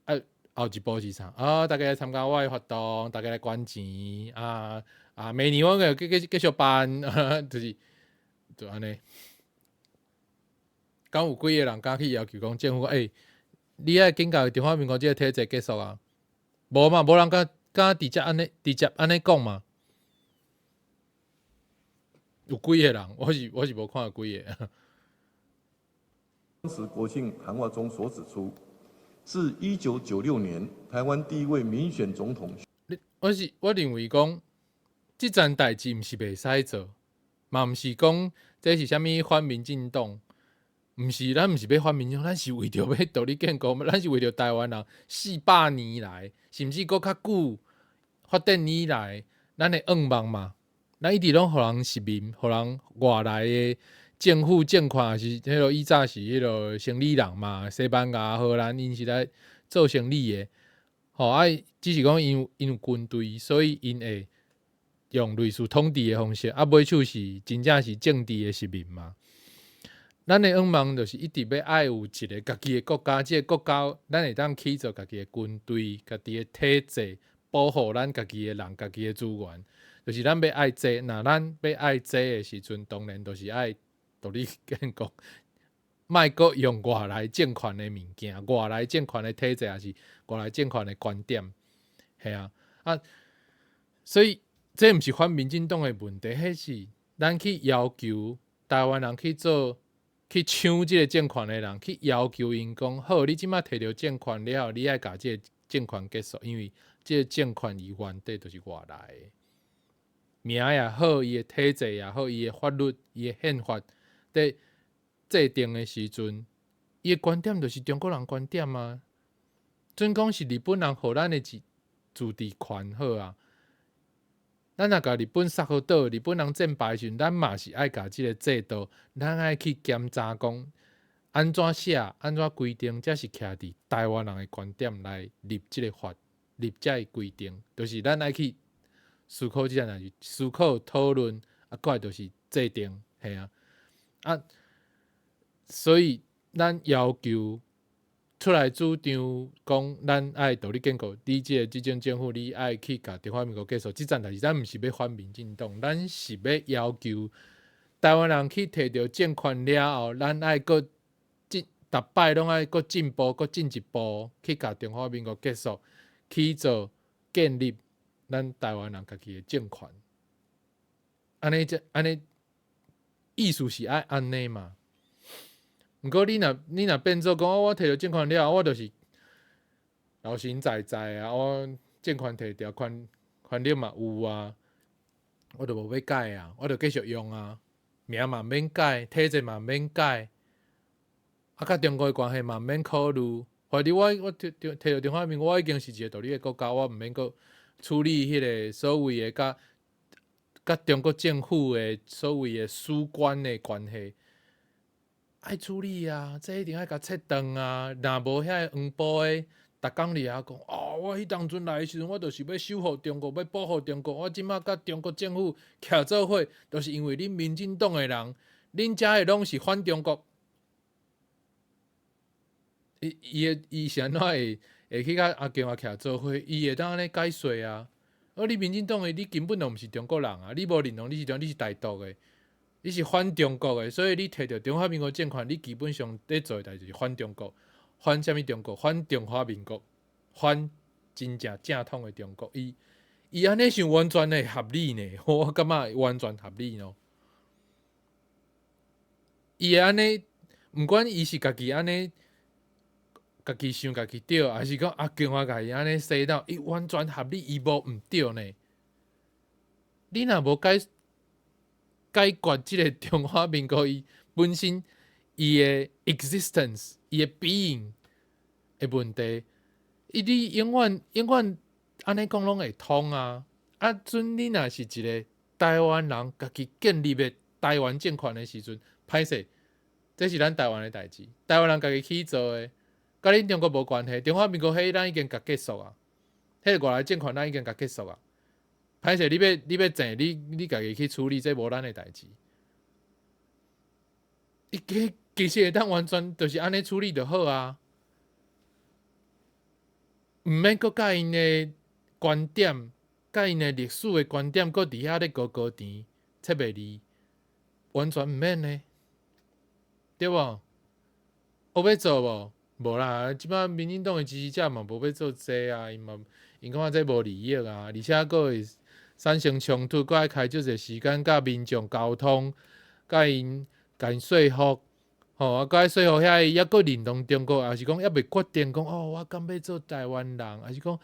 啊，後一步是啥？啊，大家來參加我的活動，大家來捐錢啊啊！明年我會繼繼繼續辦，就是就按呢。敢有幾个人敢去要求講政府？欸，你愛緊共中華民國這个體制結束啊？無嘛，無人敢敢直接按呢直接按呢講嘛。有幾个人，我是無看過幾个。
當時國慶談話中所指出，自1996年台灣第一位民選總統。
我認為講，這件代誌毋是袂使做，嘛毋是講這是啥物反民進黨，毋是，咱毋是欲反民進黨，咱是為著欲獨立建國，咱是為著台灣人400年來，甚至閣較久發展以來，咱的願望嘛。咱一直攏予人殖民，予人外來的政府政權，是彼个以早是彼个生理人嘛，西班牙、荷蘭，𪜶是來做生理的，吼啊，只是講𪜶有軍隊，所以𪜶會用類似統治的方式，啊，尾手是真正是政治的殖民嘛。咱的願望就是一直欲愛有一个家己的國家，這个國家咱會當起做家己的軍隊、家己的體制，保護咱家己的人、家己的資源。就是咱欲愛這，若咱欲愛這的時陣，當然就是愛獨立建國，莫閣用外來政權的物件、外來政權的體制，抑是外來政權的觀點，嘿啊，啊，所以這毋是反民進黨的問題，彼是咱去要求台灣人去做、去搶這个政權的人，去要求𪜶講，好，你這馬提著政權了後，你愛共這个政權結束，因為這个政權伊原底就是外來的。名也好，伊的體制也好，伊的法律、伊的憲法佇制定的時陣，伊的觀點就是中國人觀點啊。準講是日本人予咱的自治權好啊。咱若共日本殺予倒，日本人戰敗的時陣，咱嘛是愛共這个制度，咱愛去檢查講按怎寫、按怎規定，才是徛佇台灣人的觀點來立這个法、立這个規定，就是咱愛去思考這件代誌，思考討論，啊，過來就是制定，嘿啊，啊，所以咱要求出來主張講，咱愛獨立建國，你這個執政政府，你愛去共中華民國結束，這件代誌，咱毋是欲反民進黨，咱是欲要求台灣人去摕著政權了後，咱愛閣進，逐擺攏愛閣進步，閣進一步去共中華民國結束，去做建立咱台灣人家己的政權。按呢這按呢意思是愛按呢嘛？毋過你若變做講，我摕著政權了後，我就是老神在在啊！我政權摕著，權力嘛有啊，我就無欲改啊，我就繼續用啊，名嘛毋免改，體制嘛毋免改，啊，佮中國的關係嘛毋免考慮。反正我摕著中華民國，我已經是一個獨立的國家，我毋免閣處理彼个所謂的佮中國政府的所謂的史觀的關係。愛處理啊，這一定愛共切斷啊！若無遐个黃埔的，逐工佇遐講，哦，我彼當陣來的時陣，我就是欲守護中國，欲保護中國。我這馬佮中國政府徛做伙，就是因為恁民進黨的人，恁遮的攏是反中國。伊是按怎會去佮阿共仔徛做伙？伊會當按呢解說啊？哦，你民進黨的，你根本就毋是中國人啊！你無認同你是中，你是台獨的。你是反中國的，所以你摕著中華民國政權，你基本上咧做的代誌就是反中國，反啥物中國？反中華民國，反真正正統的中國。伊按呢想完全的合理呢，我感覺完全合理喏。伊會按呢，毋管伊是家己按呢，家己想家己對，還是講阿共仔共伊按呢洗腦，伊完全合理，伊無毋對呢。你若無解決這个中華民國伊本身伊的 existence，伊的 being 的問題，伊你永遠永遠按呢講攏會通啊！啊，準你若是一个台灣人家己建立的台灣政權的時陣，歹勢，這是咱台灣的代誌，台灣人家己去做的，佮恁中國無關係。中華民國彼咱已經共結束啊，彼个外來政權咱已經共結束啊。歹勢，你欲諍，你家己去處理，這無咱的代誌。伊其實會當完全就是按呢處理就好啊，毋免閣佮𪜶的觀點、佮𪜶的歷史的觀點，閣佇遐咧高高甜切袂離，完全毋免呢，對無？有欲做無？無啦，這擺民進黨的支持者嘛無欲做這啊，𪜶嘛𪜶感覺這無利益啊，而且閣會產生衝突，閣愛開足濟時間佮民眾溝通，共𪜶說服，吼啊，閣愛說服遐伊猶閣認同中國，抑是講猶未決定講哦，我敢欲做台灣人，抑是講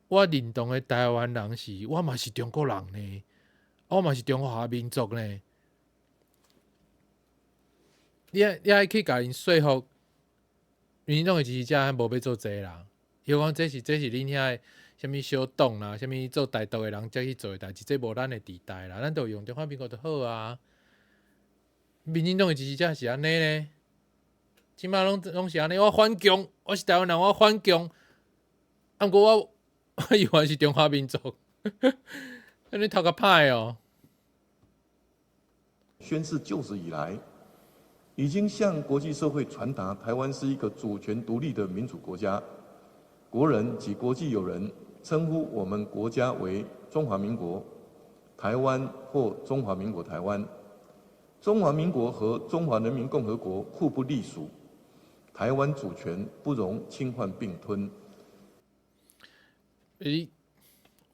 我認同的台灣人是，我嘛是中國人呢，我嘛是中華民族呢。你愛去共𪜶說服，民進黨的支持者無欲做這啦，伊講這是恁遐的啥物小黨啦，啥物做台獨的人才去做的代誌，這無咱的地帶啦，咱就用中華民國就好啊。民進黨的支持者是按呢呢，這擺攏是按呢，我反共，我是台灣人，我反共，啊，毋過我猶原是中華民族，按呢頭殼歹哦。
宣誓就職以來，已經向國際社會傳達台灣是一個主權獨立的民主國家，國人及國際友人稱呼我們國家為中華民國、台灣或中華民國台灣。中華民國和中華人民共和國互不隸屬，台灣主權不容侵犯併吞。
欸，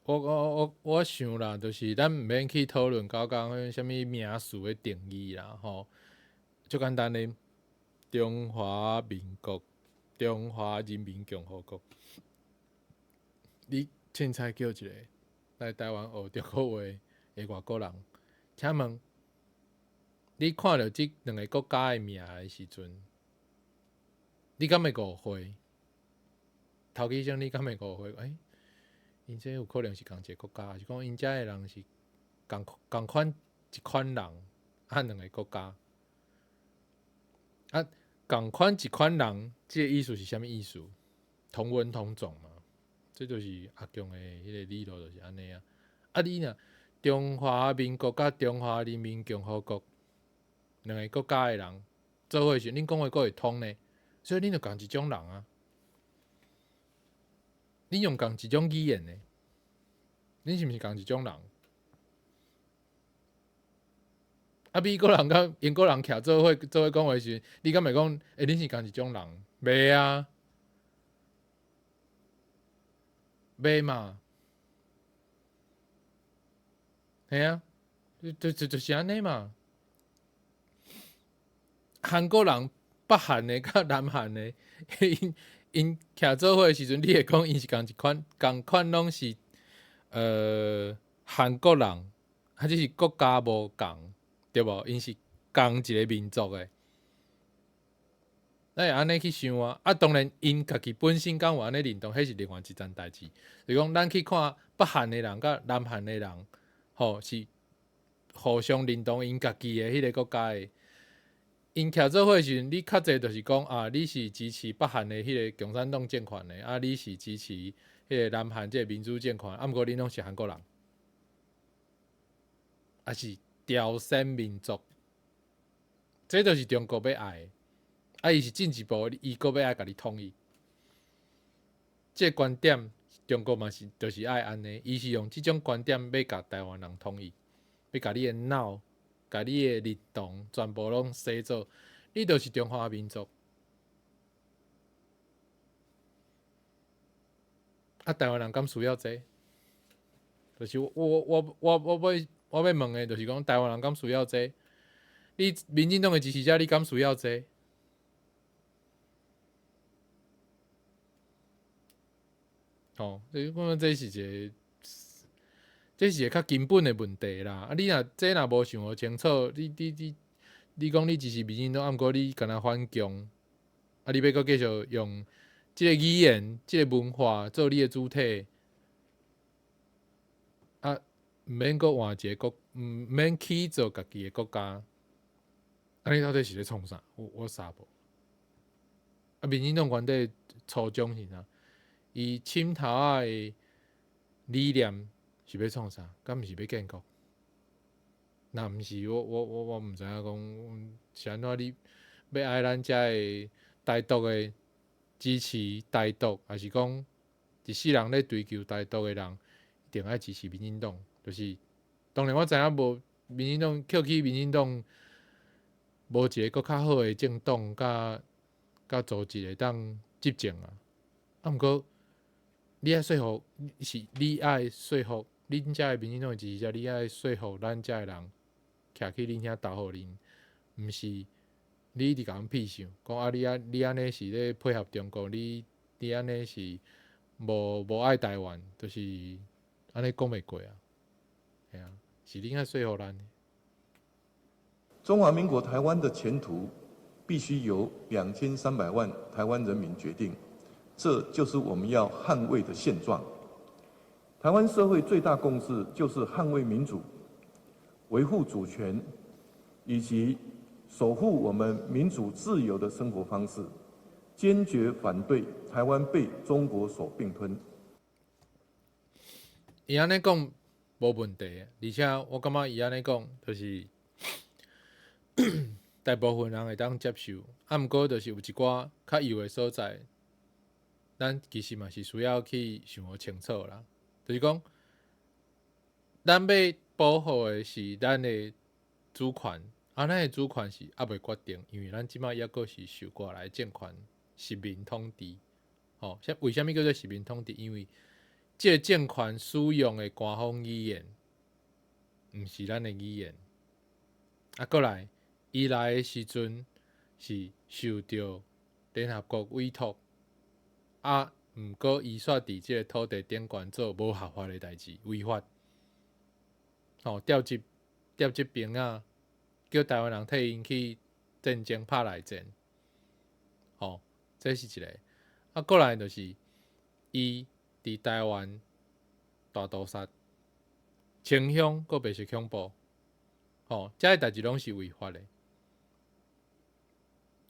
我想啦，就是咱毋免去討論講講啥物名詞的定義啦，吼，足簡單的，中華民國、中華人民共和國，你凊彩叫一个來台灣學中國話的外國人，請問，你看著這兩个國家的名的時陣，你敢會誤會？頭起先你敢會誤會？欸，𪜶這有可能是仝一个國家，抑是講𪜶遮的人是仝仝款一款人，啊，兩个國家。啊，仝款一款人，這个意思是啥物意思？同文同種嘛，這就是阿強的彼个理路，就是按呢啊。啊，你若中華民國佮中華人民共和國兩个國家的人做伙時，恁講話閣會通呢？所以恁就仝一種人啊。恁用仝一種語言呢？恁是毋是仝一種人？啊，美國人佮英國人徛做伙做伙講話時，你敢會講？欸，恁是仝一種人？袂啊，袂嘛。嘿啊，就是按呢嘛。韓國人北韓的佮南韓的，𪜶𪜶徛做伙的時陣，你會講𪜶是仝一款，仝款攏是韓國人，啊只是國家無仝，對無？𪜶是仝一个民族的，咱會按呢去想啊。啊，當然𪜶家己本身敢有按呢認同，彼是另外一層代誌。就是講，咱去看北韓的人佮南韓的人，吼，是互相認同𪜶家己的彼个國家的。𪜶徛做伙時陣，你較濟就是講啊，你是支持北韓的彼个共產黨政權的，啊，你是支持彼个南韓這个民主政權，啊，毋過恁攏是韓國人，抑是朝鮮民族，這就是中國欲愛的，啊，伊是進一步，伊閣欲愛共你統一。這个觀點，中國嘛是就是愛按呢，伊是用這種觀點欲共台灣人統一，欲共你的腦。共你的認同全部攏洗做，你就是中華民族。啊，台灣人敢需要這個？就是我欲問的，就是講台灣人敢需要這個？你民進黨的支持者，你敢需要這個？吼，這我感覺這是一個。這是一个較根本的問題啦！啊，你若這若無想予清楚，你你你你講你支持民進黨，啊，毋過你敢若反共，啊，你欲閣繼續用這个語言、這个文化做你的主體，啊，毋免閣換一个國，毋免去做家己的國家，啊，你到底是咧創啥？我啥無？啊，民進黨原底初衷是啥？伊滲透仔的理念。是欲創啥？敢毋是欲建國？若毋是，我毋知影講是按怎你欲愛咱遮的台獨的支持台獨，抑是講一世人咧追求台獨的人，一定愛支持民進黨。就是當然我知影無民進黨，扣去民進黨無一个閣較好的政黨佮佮組織會當執政啊。啊，毋過你愛說服，是你愛說服。恁遮的民進黨的支持者，你愛說服咱遮的人，徛去恁遐投予恁，毋是你一直共阮屁想，講啊你按你按呢是咧配合中國，你你按呢是無無愛台灣，就是按呢講袂過啊，嘿啊，是恁愛說服咱。
中華民國台灣的前途必須由2300萬台灣人民決定，這就是我們要捍衛的現狀。台灣社會最大共識就是捍衛民主、維護主權，以及守護我們民主自由的生活方式，堅決反對台灣被中國所併吞。
伊按呢講無問題，而且我感覺伊按呢講，就是大部分人會當接受。啊，毋過就是有一寡較幼的所在，咱其實嘛是需要去想予清楚啦。就是講，咱欲保護的是咱的主權，啊，咱的主權是猶未決定，因為咱這擺猶閣是受外來政權殖民統治。吼，為啥物叫做殖民統治？因為這个政權使用的官方語言，毋是咱的語言。啊，閣來，伊來的時陣是受著聯合國委託，啊。毋過，伊煞佇這个土地頂懸做無合法的代誌，違法。吼，調集調集兵仔，叫台灣人替𪜶去戰爭拍內戰。吼，這是一个。啊，閣來就是，伊佇台灣大屠殺，清鄉閣白色恐怖，吼，這个代誌攏是違法的。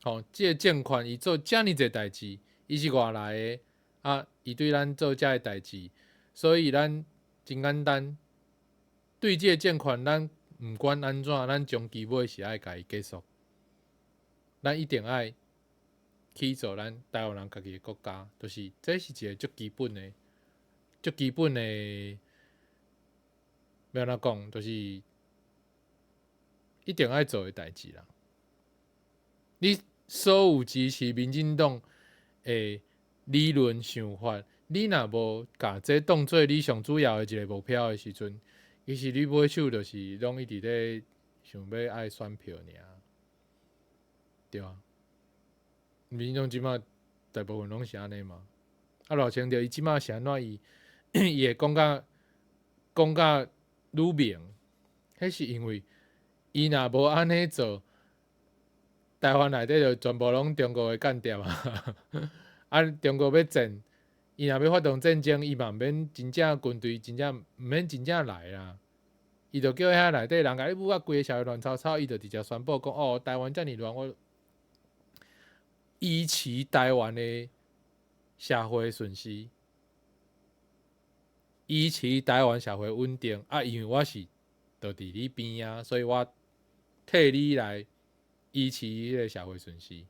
吼，這个政權伊做遮爾濟代誌，伊是外來的，啊，伊對咱做遮个代誌，所以咱真簡單，對這个政權，咱毋管按怎，咱終其尾是愛共伊結束，咱一定愛去做咱台灣人家己的國家，就是這是一个足基本的、足基本的，欲按怎講，就是一定愛做的代誌啦。你所有支持民進黨的理論想法，你若無共這當做你上主要的一个目標的時陣，其實你尾手就是攏一直咧想欲愛選票爾，對啊。民進黨這馬大部分攏是按呢嘛。啊，賴清德伊這馬是按怎？伊會講甲愈明，彼是因為伊若無按呢做，台灣內底就全部攏中國的間諜啊！啊，中國欲戰，伊若欲發動戰爭，伊嘛毋免真正軍隊，真正毋免真正來啦。伊就叫遐內底人共你舞甲規个社會亂糟糟，伊就直接宣布講：哦，台灣遮爾亂，我維持台灣的社會順序，維持台灣社會穩定。啊，因為我是就佇你邊啊，所以我替你來維持彼个社會順序，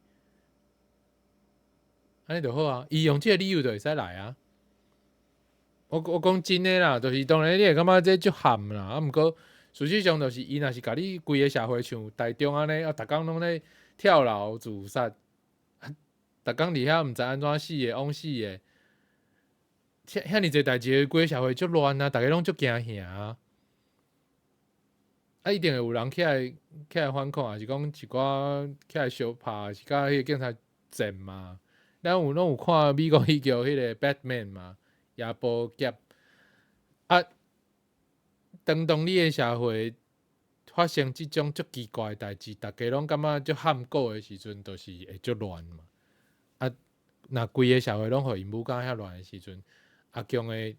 按呢就好啊。伊用這个理由就會使來啊。我講真的啦，就是當然你會感覺這足譀啦，啊，毋過事實上就是伊若是共你規个社會像台中按呢，啊，逐工攏咧跳樓自殺，逐工佇遐毋知按怎死的，枉死的，遐遐爾濟代誌，規个社會足亂啊，逐个攏足驚嚇啊。啊，一定會有人起來反抗，抑是講一寡起來相拍，是佮彼个警察戰嘛。咱有攏有看美國彼叫彼个 Batman 嘛，亞波俠。啊，當你的社會發生這種足奇怪的代誌，逐家攏感覺足譀古的時陣，就是會足亂嘛。啊，若規个社會攏予𪜶舞甲遐亂的時陣，阿共的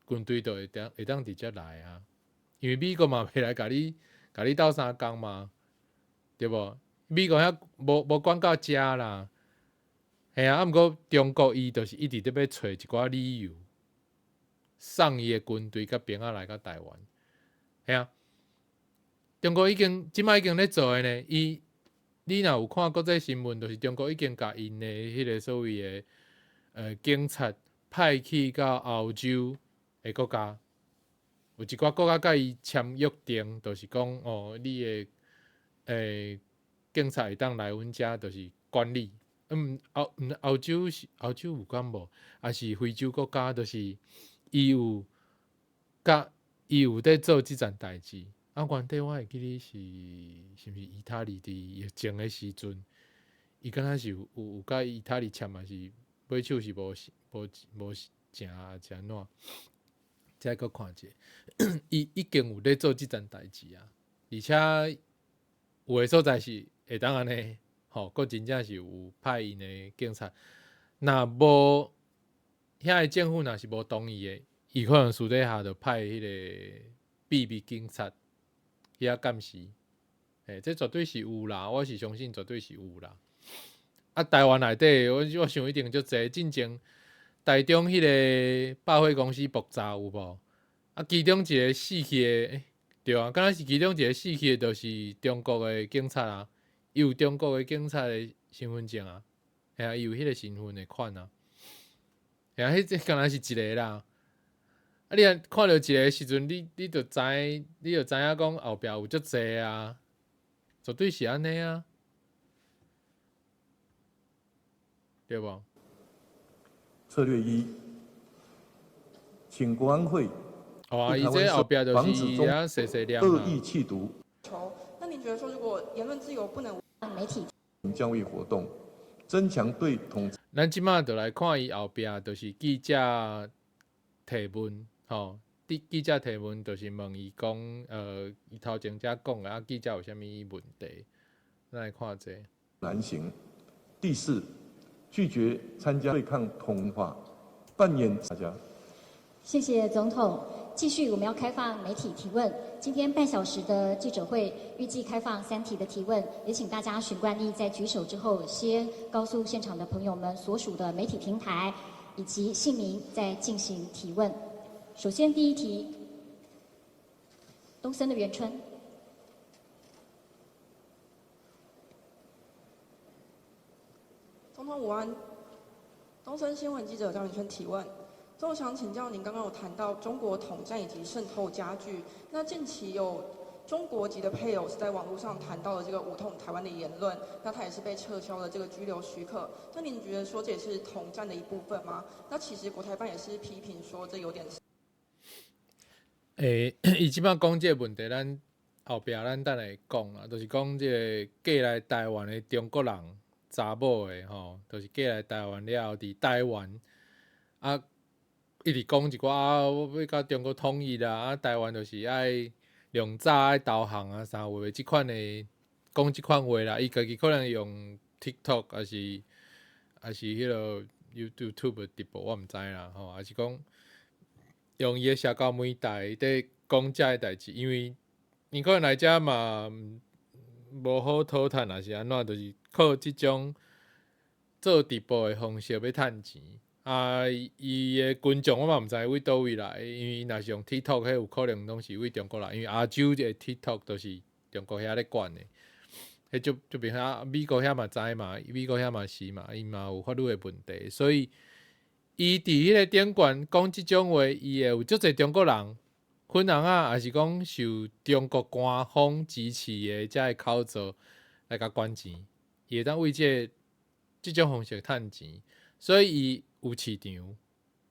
軍隊就會當直接來啊。因為美國嘛袂來共你鬥相共嘛，對無？美國遐無管到遮啦，嘿啊，啊毋過中國伊就是一直佇欲揣一寡理由，送伊的軍隊佮兵仔來到台灣，嘿啊。中國已經這擺已經咧做的呢，伊你若有看國際新聞，就是中國已經共𪜶的彼个所謂的警察派去到歐洲的國家。有一寡國家佮伊簽約定，就是講哦，你的警察會當來阮遮，就是管理。歐洲是歐洲有敢無？抑是非洲國家，就是伊有佇做這層代誌。啊，原底我會記得是毋是意大利佇疫情的時陣，伊敢若是有佮意大利簽，抑是尾手是無成，抑是按怎？再閣看者，伊已經有咧做這層代誌啊，而且有的所在是會當按呢，吼，閣真正是有派𪜶的警察。若無遐个政府若是無同意的，伊可能私底下就派彼个秘密警察去遐監視。欸，這絕對是有啦，我是相信絕對是有啦。啊，台灣內底，我想一定足濟，進前台中彼个百貨公司爆炸有無？啊，其中一个死去的，欸，對啊，敢若是其中一个死去的，就是中國的警察啊，伊有中國的警察的身份證啊，嘿啊，伊有彼个身份的款啊，嘿啊，彼這敢若是一个啦。啊，你若看著一个時陣，你就知影講後壁有足濟啊，絕對是按呢啊，對無？
策略一，請國安會
哦啊，伊這後壁就是遐細細念
惡意企圖。
那您覺得說，如果言論自由不能
媒體
教育活動，增強對統治。
咱這馬就來看伊後壁，就是記者提問，吼，記者提問就是問伊講，伊頭前才講的啊，記者有啥物問題？咱來看這。
難行。第四，拒絕參加對抗統化。扮演大家。
謝謝總統。繼續，我們要開放媒體提問。今天半小時的記者會，預計開放三題的提問，也請大家循慣例在舉手之後，先告訴現場的朋友們所屬的媒體平台以及姓名，再進行提問。首先第一題，東森的袁春。
總統午安，東森新聞記者張元春提問。總統想請教您，剛剛有談到中國統戰以及滲透加劇，那近期有中國籍的配偶是在網絡上談到了這個武統台灣的言論，那他也是被撤銷了這個居留許可。那您覺得說這也是統戰的一部分嗎？那其實國台辦也是批評說這有點。
伊這擺講這個問題，咱後壁咱等下講啦，就是講這個嫁來台灣的中國人查某的吼，就是嫁來台灣了後，佇台灣啊。一直講一寡啊，我欲共中國統一啦，啊，台灣就是愛量早愛投降啊，啥話這款的講這款話啦。伊家己可能用 TikTok，抑是彼个 YouTube 直播，我毋知啦吼，抑是講用伊的社交媒體佇講這个代誌，因為𪜶可能來遮嘛無好討趁，抑是按怎，就是靠這種做直播的方式欲趁錢。啊，伊的群眾我嘛毋知為佗位來，因為若是用 TikTok，彼有可能攏是為中國來，因為亞洲的 TikTok 都是中國遐咧管的。彼就就變啊，美國遐嘛知嘛，美國遐嘛是嘛，伊嘛有法律的問題，所以伊佇彼个頂懸講這種話，伊會有足濟中國人粉紅仔，抑是講受中國官方支持的遮个口座來共捐錢，伊會當為這個這種方式趁錢，所以伊有市場。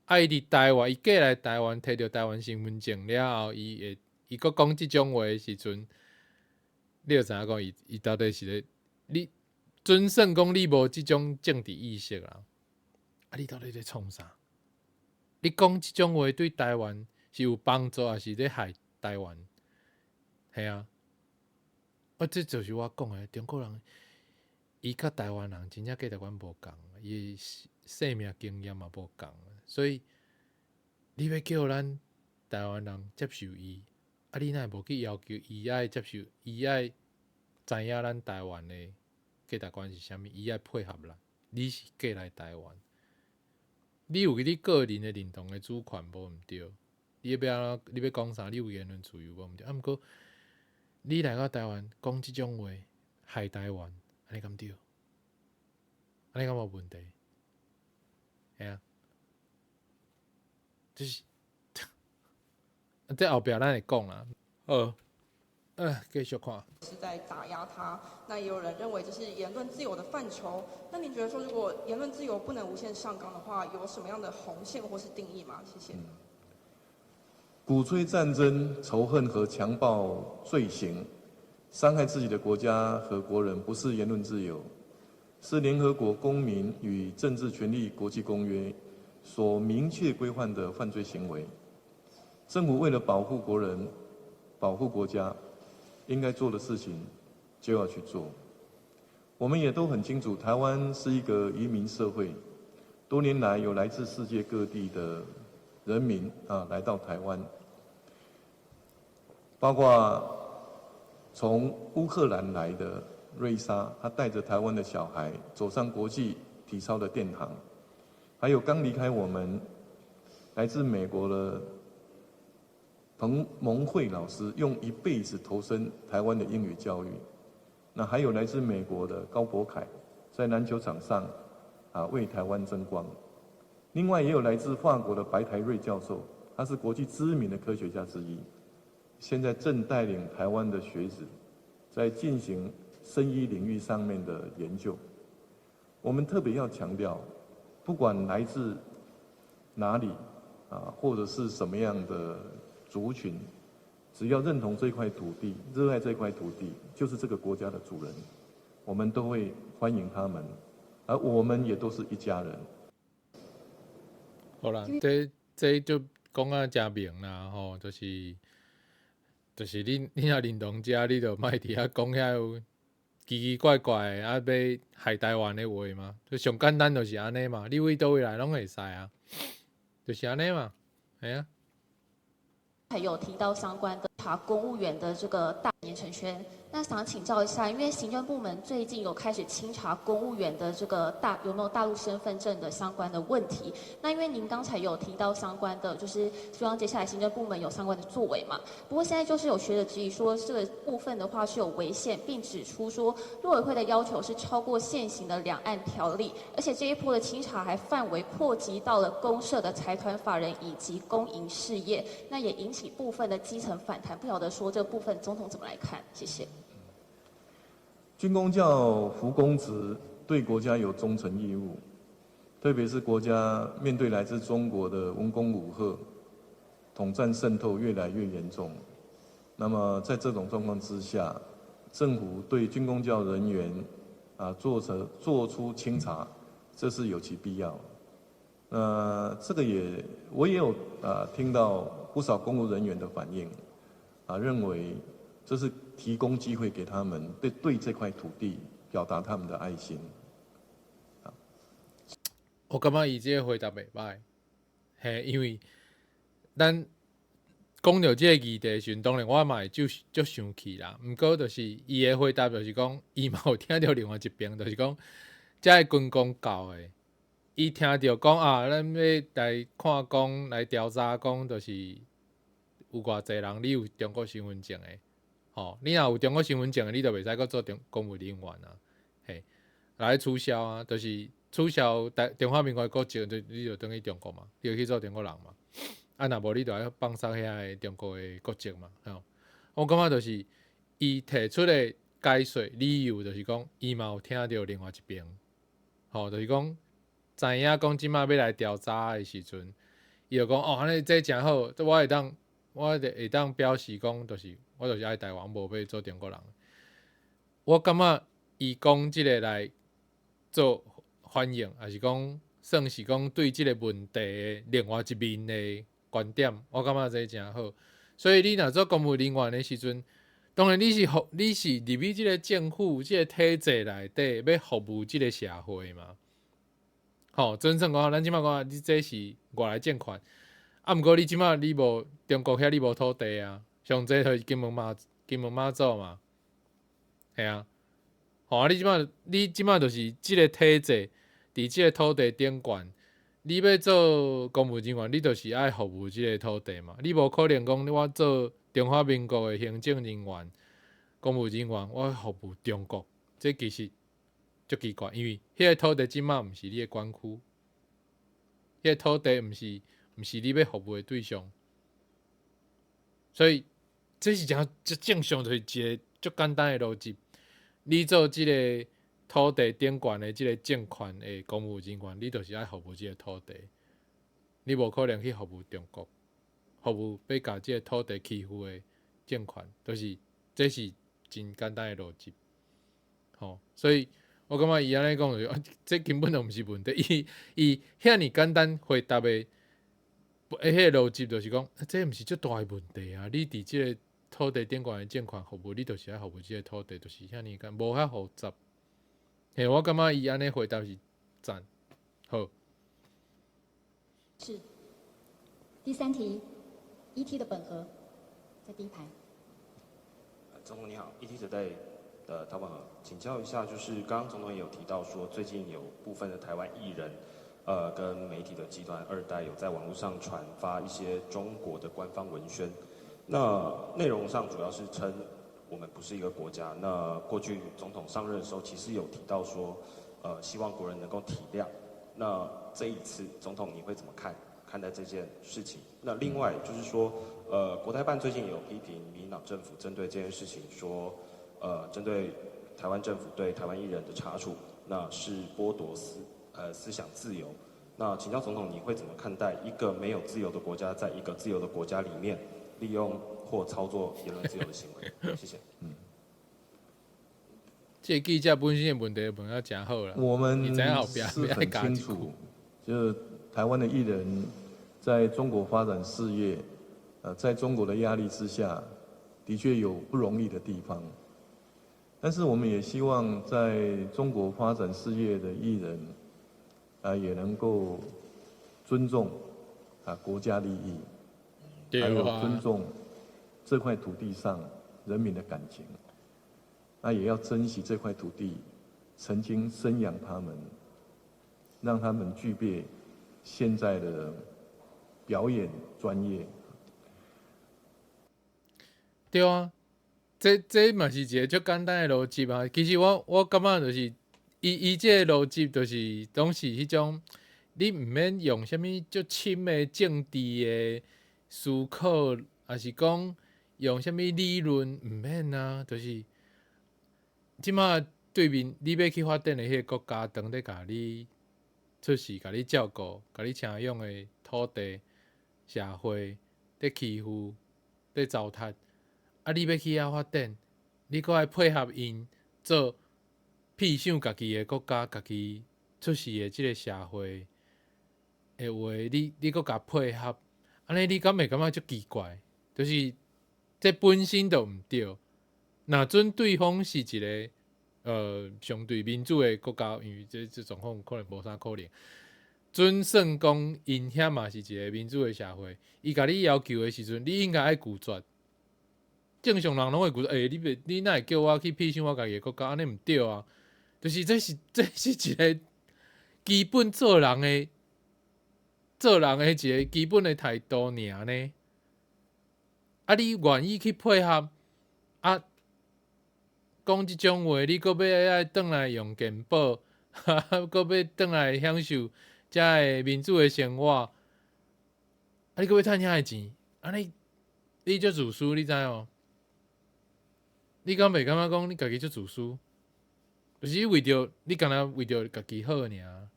啊！伊佇台灣，伊嫁來台灣，摕著台灣身份證了後，伊會伊閣講這種話的時陣，你就知影講伊伊到底是咧，你準算講你無這種政治意識啦。啊！你到底咧創啥？你講這種話對台灣是有幫助，抑是咧害台灣？嘿啊！啊，這就是我講的，中國人伊佮台灣人真正價值觀無仝，伊的生命經驗嘛無仝，所以你欲叫咱台灣人接受伊，啊，你哪會無去要求伊愛接受，伊愛知影咱台灣的價值觀是啥物，伊愛配合咱。你是嫁來台灣，你有你個人的認同的主權無毋對，你欲按怎，你欲講啥，你有言論自由無毋對。啊，毋過你來到台灣講這種話，害台灣，按呢敢對？按呢敢無問題？嘿啊，就是，這後壁咱會講啦。好，繼續看。
是在打壓他，那也有人認為這是言論自由的範疇。那您覺得說，如果言論自由不能無限上綱的話，有什麼樣的紅線或是定義嗎？謝謝。
鼓吹戰爭、仇恨和強暴罪行，傷害自己的國家和國人，不是言論自由，是聯合國公民與政治權利國際公約所明確規範的犯罪行為。政府為了保護國人、保護國家，應該做的事情就要去做。我們也都很清楚，台灣是一個移民社會，多年來有來自世界各地的人民啊來到台灣，包括從烏克蘭來的瑞莎，她帶着台灣的小孩走上國際體操的殿堂，還有剛離開我們來自美國的彭蒙惠老師，用一輩子投身台灣的英語教育。那還有來自美國的高博凱，在籃球場上啊為台灣爭光。另外也有來自法國的白台瑞教授，他是國際知名的科學家之一，現在正帶領台灣的學子在進行生醫領域上面的研究。我們特別要強調，不管來自哪裡啊，或者是什麼樣的族群，只要認同這塊土地、熱愛這塊土地，就是這個國家的主人，我們都會歡迎他們，而我們也都是一家人。
好啦，這這就講啊誠明啦，吼，就是你若認同這，你就莫佇遐講遐奇奇怪怪的，啊，欲害台灣的話嘛，就上簡單就是按呢嘛，你為佗位來攏會使啊。就是按呢嘛，係啊。
還有提到相關的查公務員的這個大嚴承軒，那想請教一下，因為行政部門最近有開始清查公務員的這個大有沒有大陸身份證的相關的問題。那因為您剛才有提到相關的，就是希望接下來行政部門有相關的作為嘛。不過現在就是有學者質疑說，這個部分的話是有違憲，並指出說陸委會的要求是超過現行的兩岸條例，而且這一波的清查還範圍擴及到了公設的財團法人以及公營事業，那也引起部分的基層反彈。不曉得說這個部分總統怎麼來看？謝謝。
軍公教服公職，對國家有忠誠義務，特別是國家面對來自中國的文攻武嚇、統戰滲透越來越嚴重，那麼在這種狀況之下，政府對軍公教人員啊做出清查，這是有其必要。那這個也我也有啊聽到不少公務人員的反應，啊認為這是提供機會給他們對這塊土地表達他們的愛心。
我感覺伊這個回答袂䆀，嘿，因為咱講著這個議題時陣，當然我嘛會足足生氣啦。毋過就是伊的回答就是講，伊嘛有聽著另外一邊，就是講遮的軍公教的，伊聽著講啊，咱欲來看講來調查講，就是有偌濟人你有中國身份證的，吼，你若有中國身份證的，你就袂使閣做中公務人員啊，嘿，來取消啊，就是取消台中華民國國籍，就你就轉去中國嘛，你就去做中國人嘛。啊，若無你就愛放捒遐个中國的國籍嘛，吼。我感覺就是伊提出的解說理由，就是講伊嘛有聽著另外一邊，吼，就是講知影講這擺欲來調查的時陣，伊就講哦，按呢這誠好，我會當表示講，就是我就是愛台灣，無欲做中國人。我感覺伊講這个來做反應，抑是講算是講對這个問題的另外一面的觀點，我感覺這誠好。所以你若做公務人員的時陣，當然你是入去這个政府這个體制內底，欲服務這个社會嘛。吼，準算講，咱這擺講，你這是外來政權，啊，毋過你這擺你無中國遐你無土地啊，上濟就是金門馬祖嘛，係啊。吼啊！你這擺就是這个體制，佇這个土地頂懸，你欲做公務人員，你就是愛服務這个土地嘛。你無可能講我做中華民國的行政人員、公務人員，我服務中國，這其實足奇怪，因為彼个土地這擺毋是你的管區，彼个土地毋是你欲服務的對象，所以這是誠足正常，就是一个足簡單的邏輯。你做這个土地頂懸的這个政權的公務人員，你就是愛服務這个土地，你無可能去服務中國，服務欲共這个土地欺負的政權，就是這是真簡單的邏輯。吼，所以我感覺伊按呢講就是，這根本就毋是問題。伊遐爾簡單回答的，彼个邏輯就是講，這毋是足大的問題啊！你佇這个土地頂懸的政權服務，你就是愛服務這个土地，就是遐爾簡單，無遐複雜。嘿，我感覺伊按呢回答是讚，好。
是。第三題，ET 的本和，在第一排。
總統你好，ET 時代的陶本和，請教一下，就是剛剛總統也有提到說，最近有部分的台灣藝人，跟媒體的集團二代有在網絡上傳發一些中國的官方文宣，那內容上主要是稱我們不是一個國家。那過去總統上任的時候，其實有提到說，希望國人能夠體諒。那這一次總統你會怎麼看待這件事情？那另外就是說，國台辦最近有批評民進黨政府針對這件事情，說，針對台灣政府對台灣藝人的查處，那是剝奪思想自由。那請教總統，你會怎麼看待一個沒有自由的國家，在一個自由的國家裡面，利用或操作言論自由的行為？謝謝。
嗯。
這個記者本身的問題問得誠好啦。
我們是很清楚，就是台灣的藝人在中國發展事業，在中國的壓力之下，的確有不容易的地方。但是我們也希望在中國發展事業的藝人，啊，也能夠尊重啊國家利益，還有尊重這塊土地上人民的感情，那也要珍惜這塊土地曾經生養他們，讓他們具備現在的表演專業。
對啊，這嘛是一個足簡單的邏輯啊。其實我感覺就是，伊這個邏輯就是攏是彼種，你毋免用啥物足深的政治的思考，抑是講用啥物理論，毋免啊。就是這馬對面你欲去發展的彼個國家，當咧共你出世、共你照顧、共你請養的土地、社會，咧欺負、咧糟蹋。啊！你欲去遐發展，你閣愛配合𪜶做痞想家己的國家、家己出世的這个社會的話，你閣共配合，按呢你敢會感覺足奇怪？就是這本身就毋對。若準對方是一个相對民主的國家，因為這狀況可能無啥可能。準算講𪜶遐嘛是一个民主的社會，伊共你要求的時陣，你應該愛拒絕。正常人攏會拒絕，欸，你袂，你哪會叫我去痞想我家己的國家？按呢毋對啊！就是這是一个基本做人的一个基本的態度爾呢。啊，你願意去配合啊？講這種話，你閣欲愛轉來用健保，閣欲轉來享受遮个民主的生活，啊，你閣欲趁遐个錢？按呢你足自私，你知無？你敢袂感覺講你家己足自私？就是你為著你敢若為著家己好爾，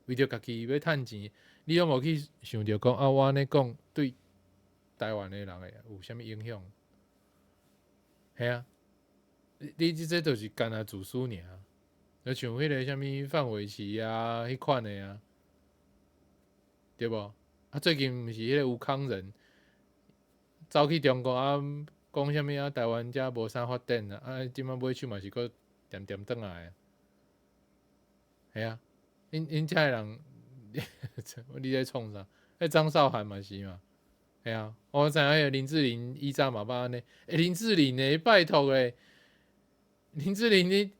為著家己欲趁錢，你攏無去想著講啊，我按呢講對台灣的人會有啥物影響？嘿啊，你這就是干焦自私爾，就像彼个啥物范瑋琪啊，彼款的啊，對無？啊，最近毋是彼个吳慷仁走去中國啊，講啥物啊？台灣遮無啥發展啊，啊，這擺尾手嘛是閣恬恬轉來啊，嘿啊，𪜶遮的人，你咧創啥？彼張韶涵嘛是嘛，嘿啊，我知影彼个林志玲以早嘛捌按呢，欸，林志玲欸，拜託欸，林志玲你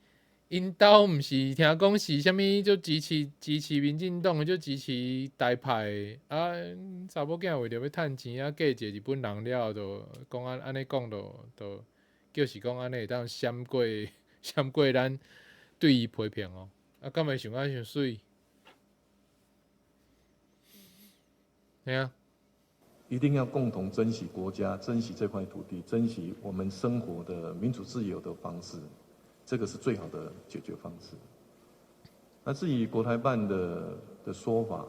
𪜶兜毋是聽講是啥物，就支持民進黨的，就支持台派的啊，查某囝為著欲趁錢啊，嫁一个日本人了後，就講按呢講，就叫是講按呢會當閃過咱對伊批評哦，啊，敢會想啊傷媠？嘿啊！
一定要共同珍惜國家，珍惜這塊土地，珍惜我們生活的民主自由的方式，這個是最好的解決方式。那至於國台辦的說法，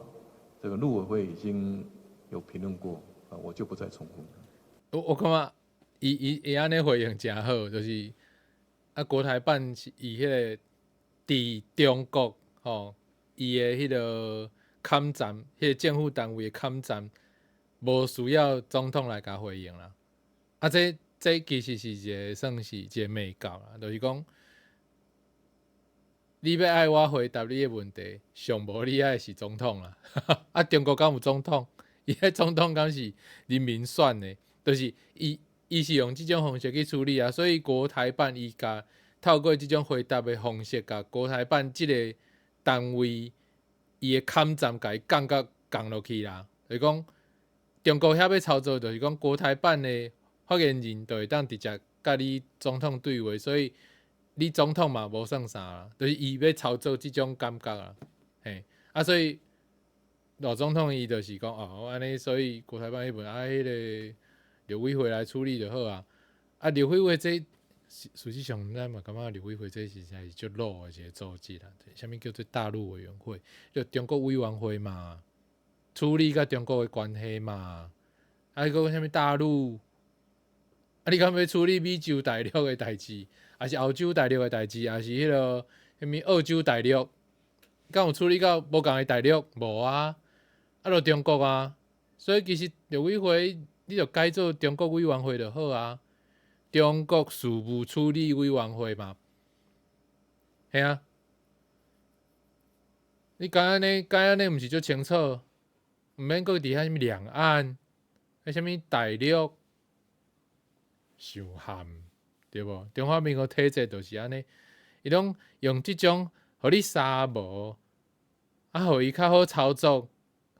這個陸委會已經有評論過，啊，我就不再重複。
我感覺伊按呢回應誠好，就是啊，國台辦是伊彼个佇中國吼，伊的彼个坎站，彼个政府單位的坎站，無需要總統來共回應啦。啊，這其實是一个算是一个眉角啦，就是講，你欲愛我回答你的問題，上無你愛是總統啦。啊，中國敢有總統？伊彼總統敢是人民選的？就是伊是用這種方式去處理啊。所以國台辦伊共透過這種回答的方式，共國台辦這个單位伊的坎站，共伊降甲降落去啦。就是講，中國遐欲操作，就是講國台辦的發言人就會當直接佮你總統對話，所以你總統嘛無算啥啦，就是伊欲操作這種感覺啊，嘿，啊，所以賴總統伊就是講哦，按呢，所以國台辦彼份啊，彼个陸委會來處理就好啊。啊，陸委會這事實上，咱嘛感覺陸委會這實在是足老的一个組織啦。啥物叫做大陸委員會？就中國委員會嘛，處理佮中國的關係嘛。啊，閣講啥物大陸？啊，你敢欲處理美洲大陸的代誌，抑是歐洲大陸的代誌，抑是彼个啥物澳洲大陸？敢有處理到無仝的大陸？無啊，啊，就中國啊。所以其實陸委會，你就改做中國委員會就好啊。中國事務處理委員會嘛，嘿啊。你改按呢，改按呢，毋是足清楚？毋免閣佇遐啥物兩岸，彼啥物大陸，傷譀，對無？中華民國體制就是按呢，伊攏用這種予你三無，啊，予伊較好操作，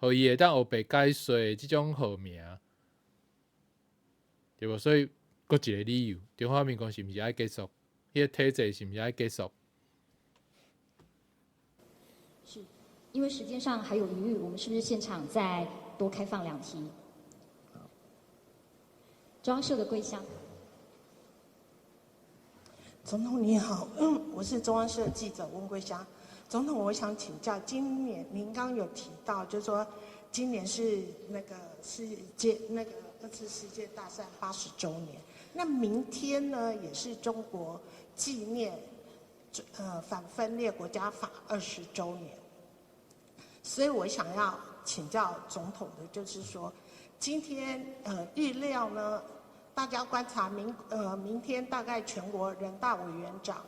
予伊會當烏白解說這種號名，對無？所以閣一個理由，中華民國是毋是愛結束？彼個體制是毋是愛結束？
是，因為時間上還有餘裕，我們是不是現場再多開放兩題？中央社的桂香。
總統你好，我是中央社記者溫桂香。總統，我想請教，今年您剛有提到，就是說今年是那個世界那個二次世界大戰80週年，那明天呢，也是中國紀念反分裂國家法20週年。所以我想要請教總統的，就是說，今天預料呢，大家觀察明天大概全國人大委員長，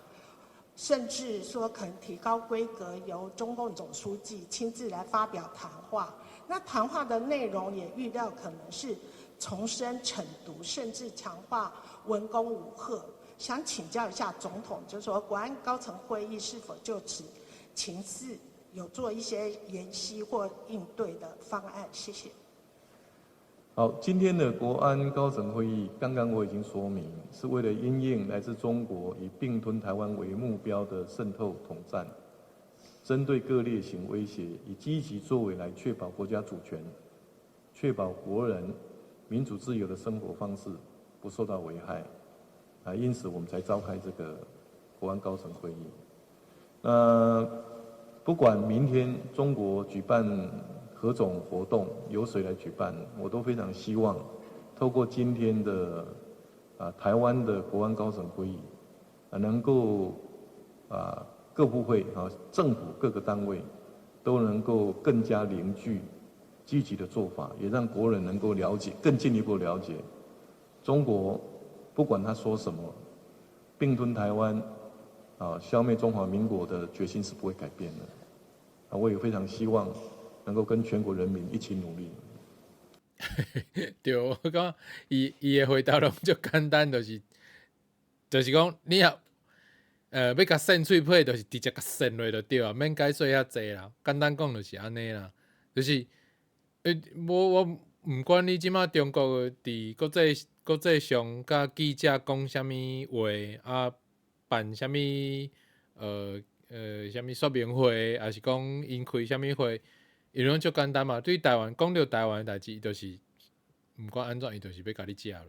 甚至說可能提高規格，由中共總書記親自來發表談話。那談話的內容也預料可能是重申懲獨，甚至強化文攻武嚇。想請教一下總統，就是說國安高層會議是否就此情勢有做一些研析或應對的方案？謝謝。
好，今天的國安高層會議，剛剛我已經說明，是為了因應來自中國以併吞台灣為目標的滲透統戰，針對各類型威脅，以積極作為來確保國家主權，確保國人民主自由的生活方式不受到危害。啊，因此我們才召開這個國安高層會議。那不管明天中國舉辦何種活動，由誰來舉辦，我都非常希望透過今天的台灣的國安高層會議，能夠各部會啊政府各個單位都能夠更加凝聚積極的做法，也讓國人能夠了解，更進一步了解中國，不管他說什麼，併吞台灣啊，消滅中華民國的決心是不會改變的。啊，我也非常希望能夠跟全國人民一起努力。
對，我感覺伊的回答攏足簡單，就是講，你若欲共扇喙皮，就是直接共扇落就對啊，免解說遐濟啦。簡單講就是按呢啦，就是我毋管你這馬中國佇國際上佮記者講啥物話啊，辦啥物啥物說明會，抑是講𪜶開啥物會，伊攏足簡單嘛。對台灣講著台灣的代誌，伊就是毋管按怎，伊就是欲共你食落，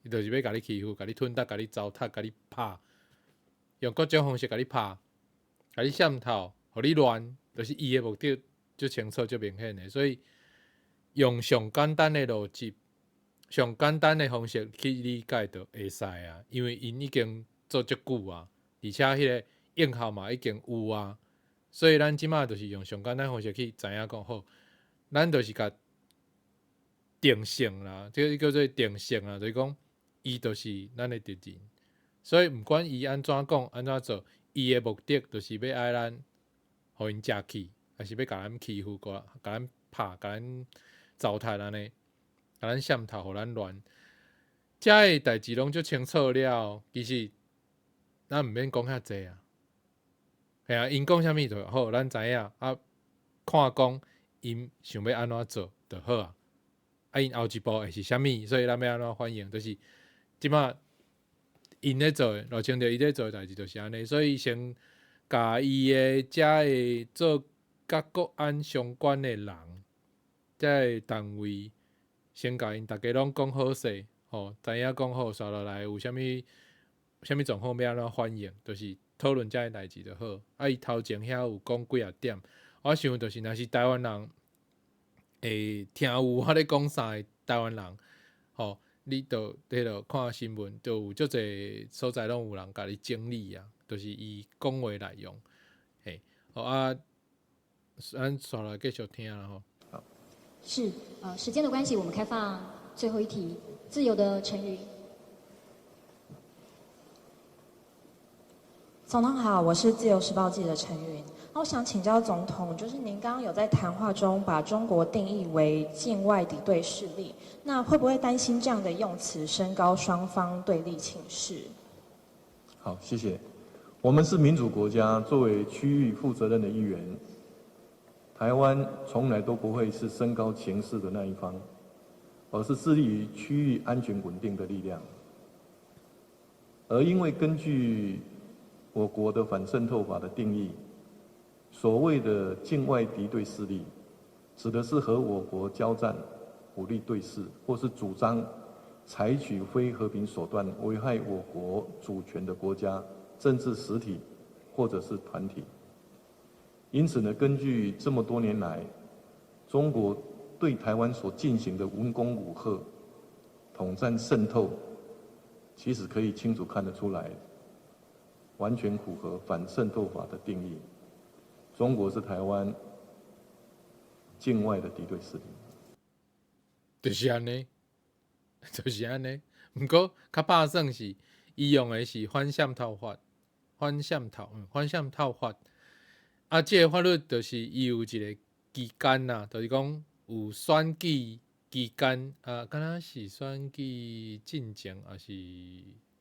伊就是欲共你欺負，共你吞掉，共你糟蹋，共你拍，用各種方式共你拍，共你滲透，予你亂，就是伊的目的足清楚、足明顯的。所以用上簡單的邏輯、上簡單的方式去理解就會使啊，因為𪜶已經做足久啊，而且彼個應效嘛已經有啊，所以咱這馬就是用上簡單方式去知影講好，咱就是共定性啦，這個叫做定性啦，就是講伊就是咱的敵人，所以毋管伊按怎講、按怎做，伊的目的就是欲愛咱予𪜶食去，抑是欲共咱欺負過，共咱拍、共咱糟蹋按呢，共咱滲透，予咱亂，遮的代誌攏足清楚了，其實咱毋免講遐濟啊。嘿啊，𪜶講啥物就好，咱知影啊，看講𪜶想欲按怎做就好啊。啊，𪜶後一步會是啥物，所以咱欲按怎反應，就是這馬𪜶咧做的，賴清德伊咧做的代誌就是按呢，所以先共伊的遮個做佮國安相關的人，遮個單位，先共𪜶逐家攏講好勢，吼，知影講好，紲落來有啥物啥物狀況欲按怎反應，就是討論遮個代誌就好。啊，伊頭前遐有講幾仔點，我想就是若是台灣人會聽有我咧講啥的台灣人，吼，你就彼落看新聞，就有足濟所在攏有人共你整理啊，就是伊講話內容，嘿，好啊，咱紲來繼續聽啦吼。
是，時間的關係，我們開放最後一題，自由的陳雲。
總統好，我是自由時報記者陳雲。那我想請教總統，就是您剛剛有在談話中把中國定義為境外敵對勢力，那會不會擔心這樣的用詞升高雙方對立情勢？
好，謝謝。我們是民主國家，作為區域負責任的一員，台灣從來都不會是升高情勢的那一方，而是致力於區域安全穩定的力量。而因為根據我國的反滲透法的定義，所謂的境外敵對勢力，指的是和我國交戰、武力對峙，或是主張採取非和平手段危害我國主權的國家、政治實體或者是團體。因此呢，根據這麼多年來中國對台灣所進行的文攻武嚇、統戰滲透，其實可以清楚看得出來，完全符合反滲透法的定義。中國是台灣境外的敵對勢力。
就是按呢，就是按呢。毋過較拍算是，伊用的是反滲透法，反滲透，反滲透法。啊，這個法律就是伊有一個期間啦，就是講有選舉期間啊，敢若是選舉進前，抑是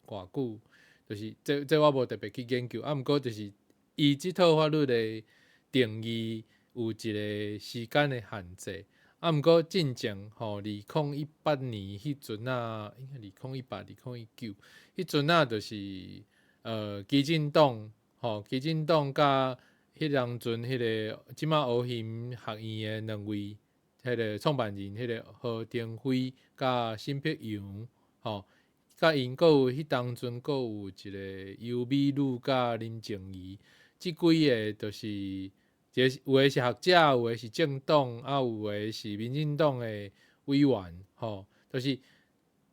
偌久？就是這我無特別去研究，啊，毋過就是伊這套法律的定義有一個時間的限制。啊，毋過進前吼，2018年彼陣仔，應該2018、2019，彼陣仔就是基進黨吼，基進黨佮彼當陣彼個這馬烏熊學院的兩位彼個創辦人，彼個何庭輝佮沈碧陽吼，佮𪜶閣有彼當陣閣有一個游美女佮林靜儀，這幾个就是一個有的是學者，有的是政黨，啊有的是民進黨的委員，吼，就是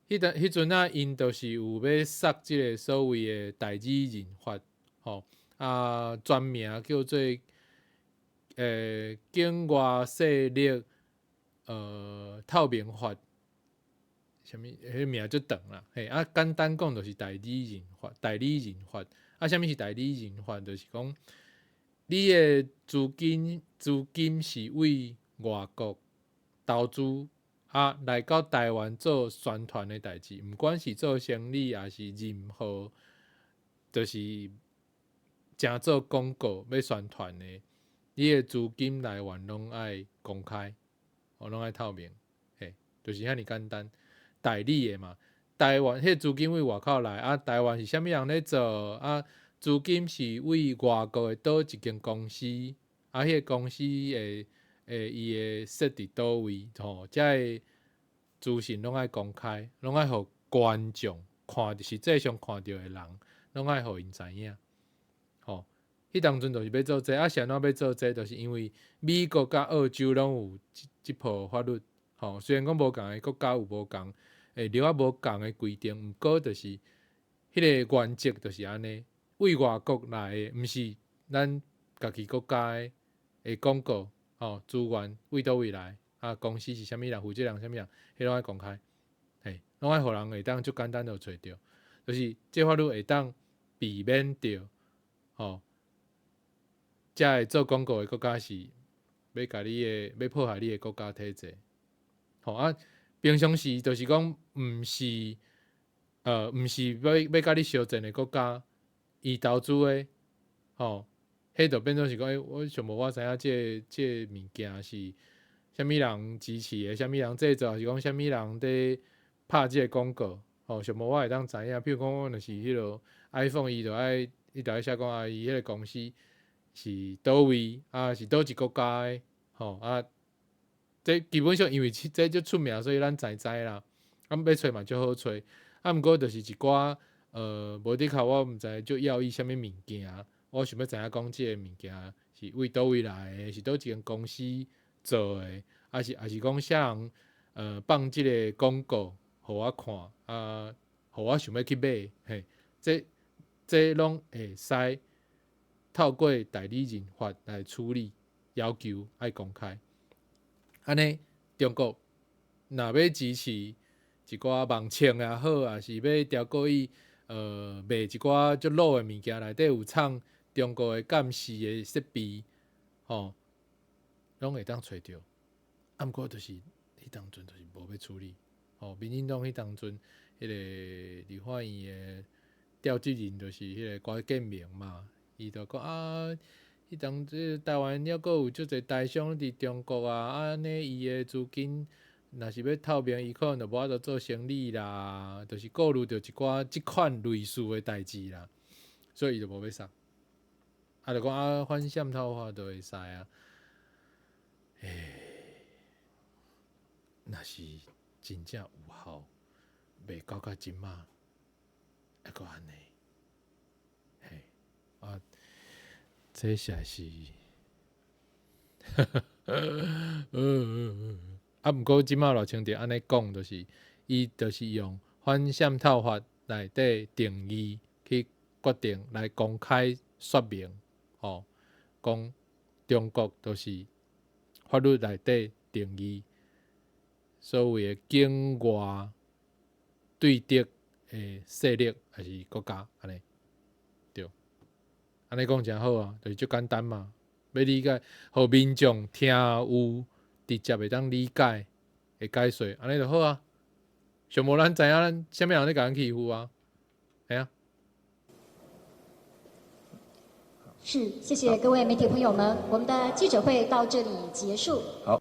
彼陣仔𪜶就是有欲殺這个所謂的代理人法，吼，啊全名叫做境外勢力透明法，啥物？彼个名足長啦，嘿，啊簡單講就是代理人法，代理人法，啊啥物是代理人法？就是講你的資金是對外國投資啊，來到台灣做宣傳的代誌，毋管是做生意，抑是任何，就是誠做廣告欲宣傳的，你的資金來源攏愛公開，哦，攏愛透明，嘿，就是遐爾簡單。代理的嘛，台灣彼個資金對外口來，啊，台灣是啥物人咧做？啊，資金是對外國的佗一間公司，啊，彼個公司會伊會設佇佗位，吼，遮个資訊攏愛公開，攏愛予觀眾看，實際上看著的人，攏愛予𪜶知影，吼。彼當陣就是欲做這個，啊，是按怎欲做這個？就是因為美國佮澳洲攏有這部法律，吼。雖然講無仝的國家有無仝，會著仔無仝的規定，毋過就是彼個原則就是按呢，對外國來的，毋是咱家己國家的廣告，吼，資源對佗位來，啊，公司是啥物人，負責人啥物人，彼攏愛公開，嘿，攏愛予人會當足簡單就揣著，就是這法律會當避免著，吼，遮個做廣告的國家是欲共你的，欲破壞你的國家體制，吼啊，平常時就是講，毋是欲共你相戰的國家，伊投資的，吼，彼就變做是講，欸，我上無我知影這個物件是啥物人支持的，啥物人製作，抑是講啥物人佇拍這個廣告，吼，上無我會當知影。比如講，我若是彼落 iPhone，伊就愛寫講啊，伊彼個公司是佗位，啊是佗一國家的，吼啊，這基本上因為這足出名，所以咱知知啦。啊，欲揣嘛足好揣，啊，毋過就是一寡無的確我毋知足要意啥物物件，我想欲知影講這個物件是對佗位來的，是佗一間公司做的，抑是講啥人放這個廣告予我看，啊，予我想欲去買，嘿，這攏會使透過代理人法來處理，要求愛公開。按呢，中國若欲支持一寡網冊也好，抑是欲調過伊賣一寡足老的物件，內底有藏中國的監視的設備，吼，攏會當揣著。啊，毋過就是彼當陣就是無欲處理，吼，民進黨彼當陣，彼個立法院的召集人就是彼個郭建明嘛，伊就講啊，彼當這台灣猶閣有足濟台商佇中國啊，按呢伊的資金若是欲透明，伊可能就無法度做生理啦，就是顧慮著一寡這款類似的代誌啦，所以伊就無欲送。啊，就講啊，反滲透法就會使啊，欸，若是真正有效，袂搞到這馬，猶閣按呢，嘿，啊，這實在是，啊，毋過這馬賴清德按呢講，就是伊就是用反滲透法內底定義去決定來公開說明，吼，講中國就是法律內底定義所謂的境外對敵的勢力，抑是國家按呢，對，按呢講誠好啊，就是足簡單嘛，欲理解，予民眾聽有直接會當理解的解說，按呢就好啊。上無咱知影咱啥物人咧共咱欺負啊，嘿啊。
是，謝謝各位媒體朋友們，我們的記者會到這裡結束。
好。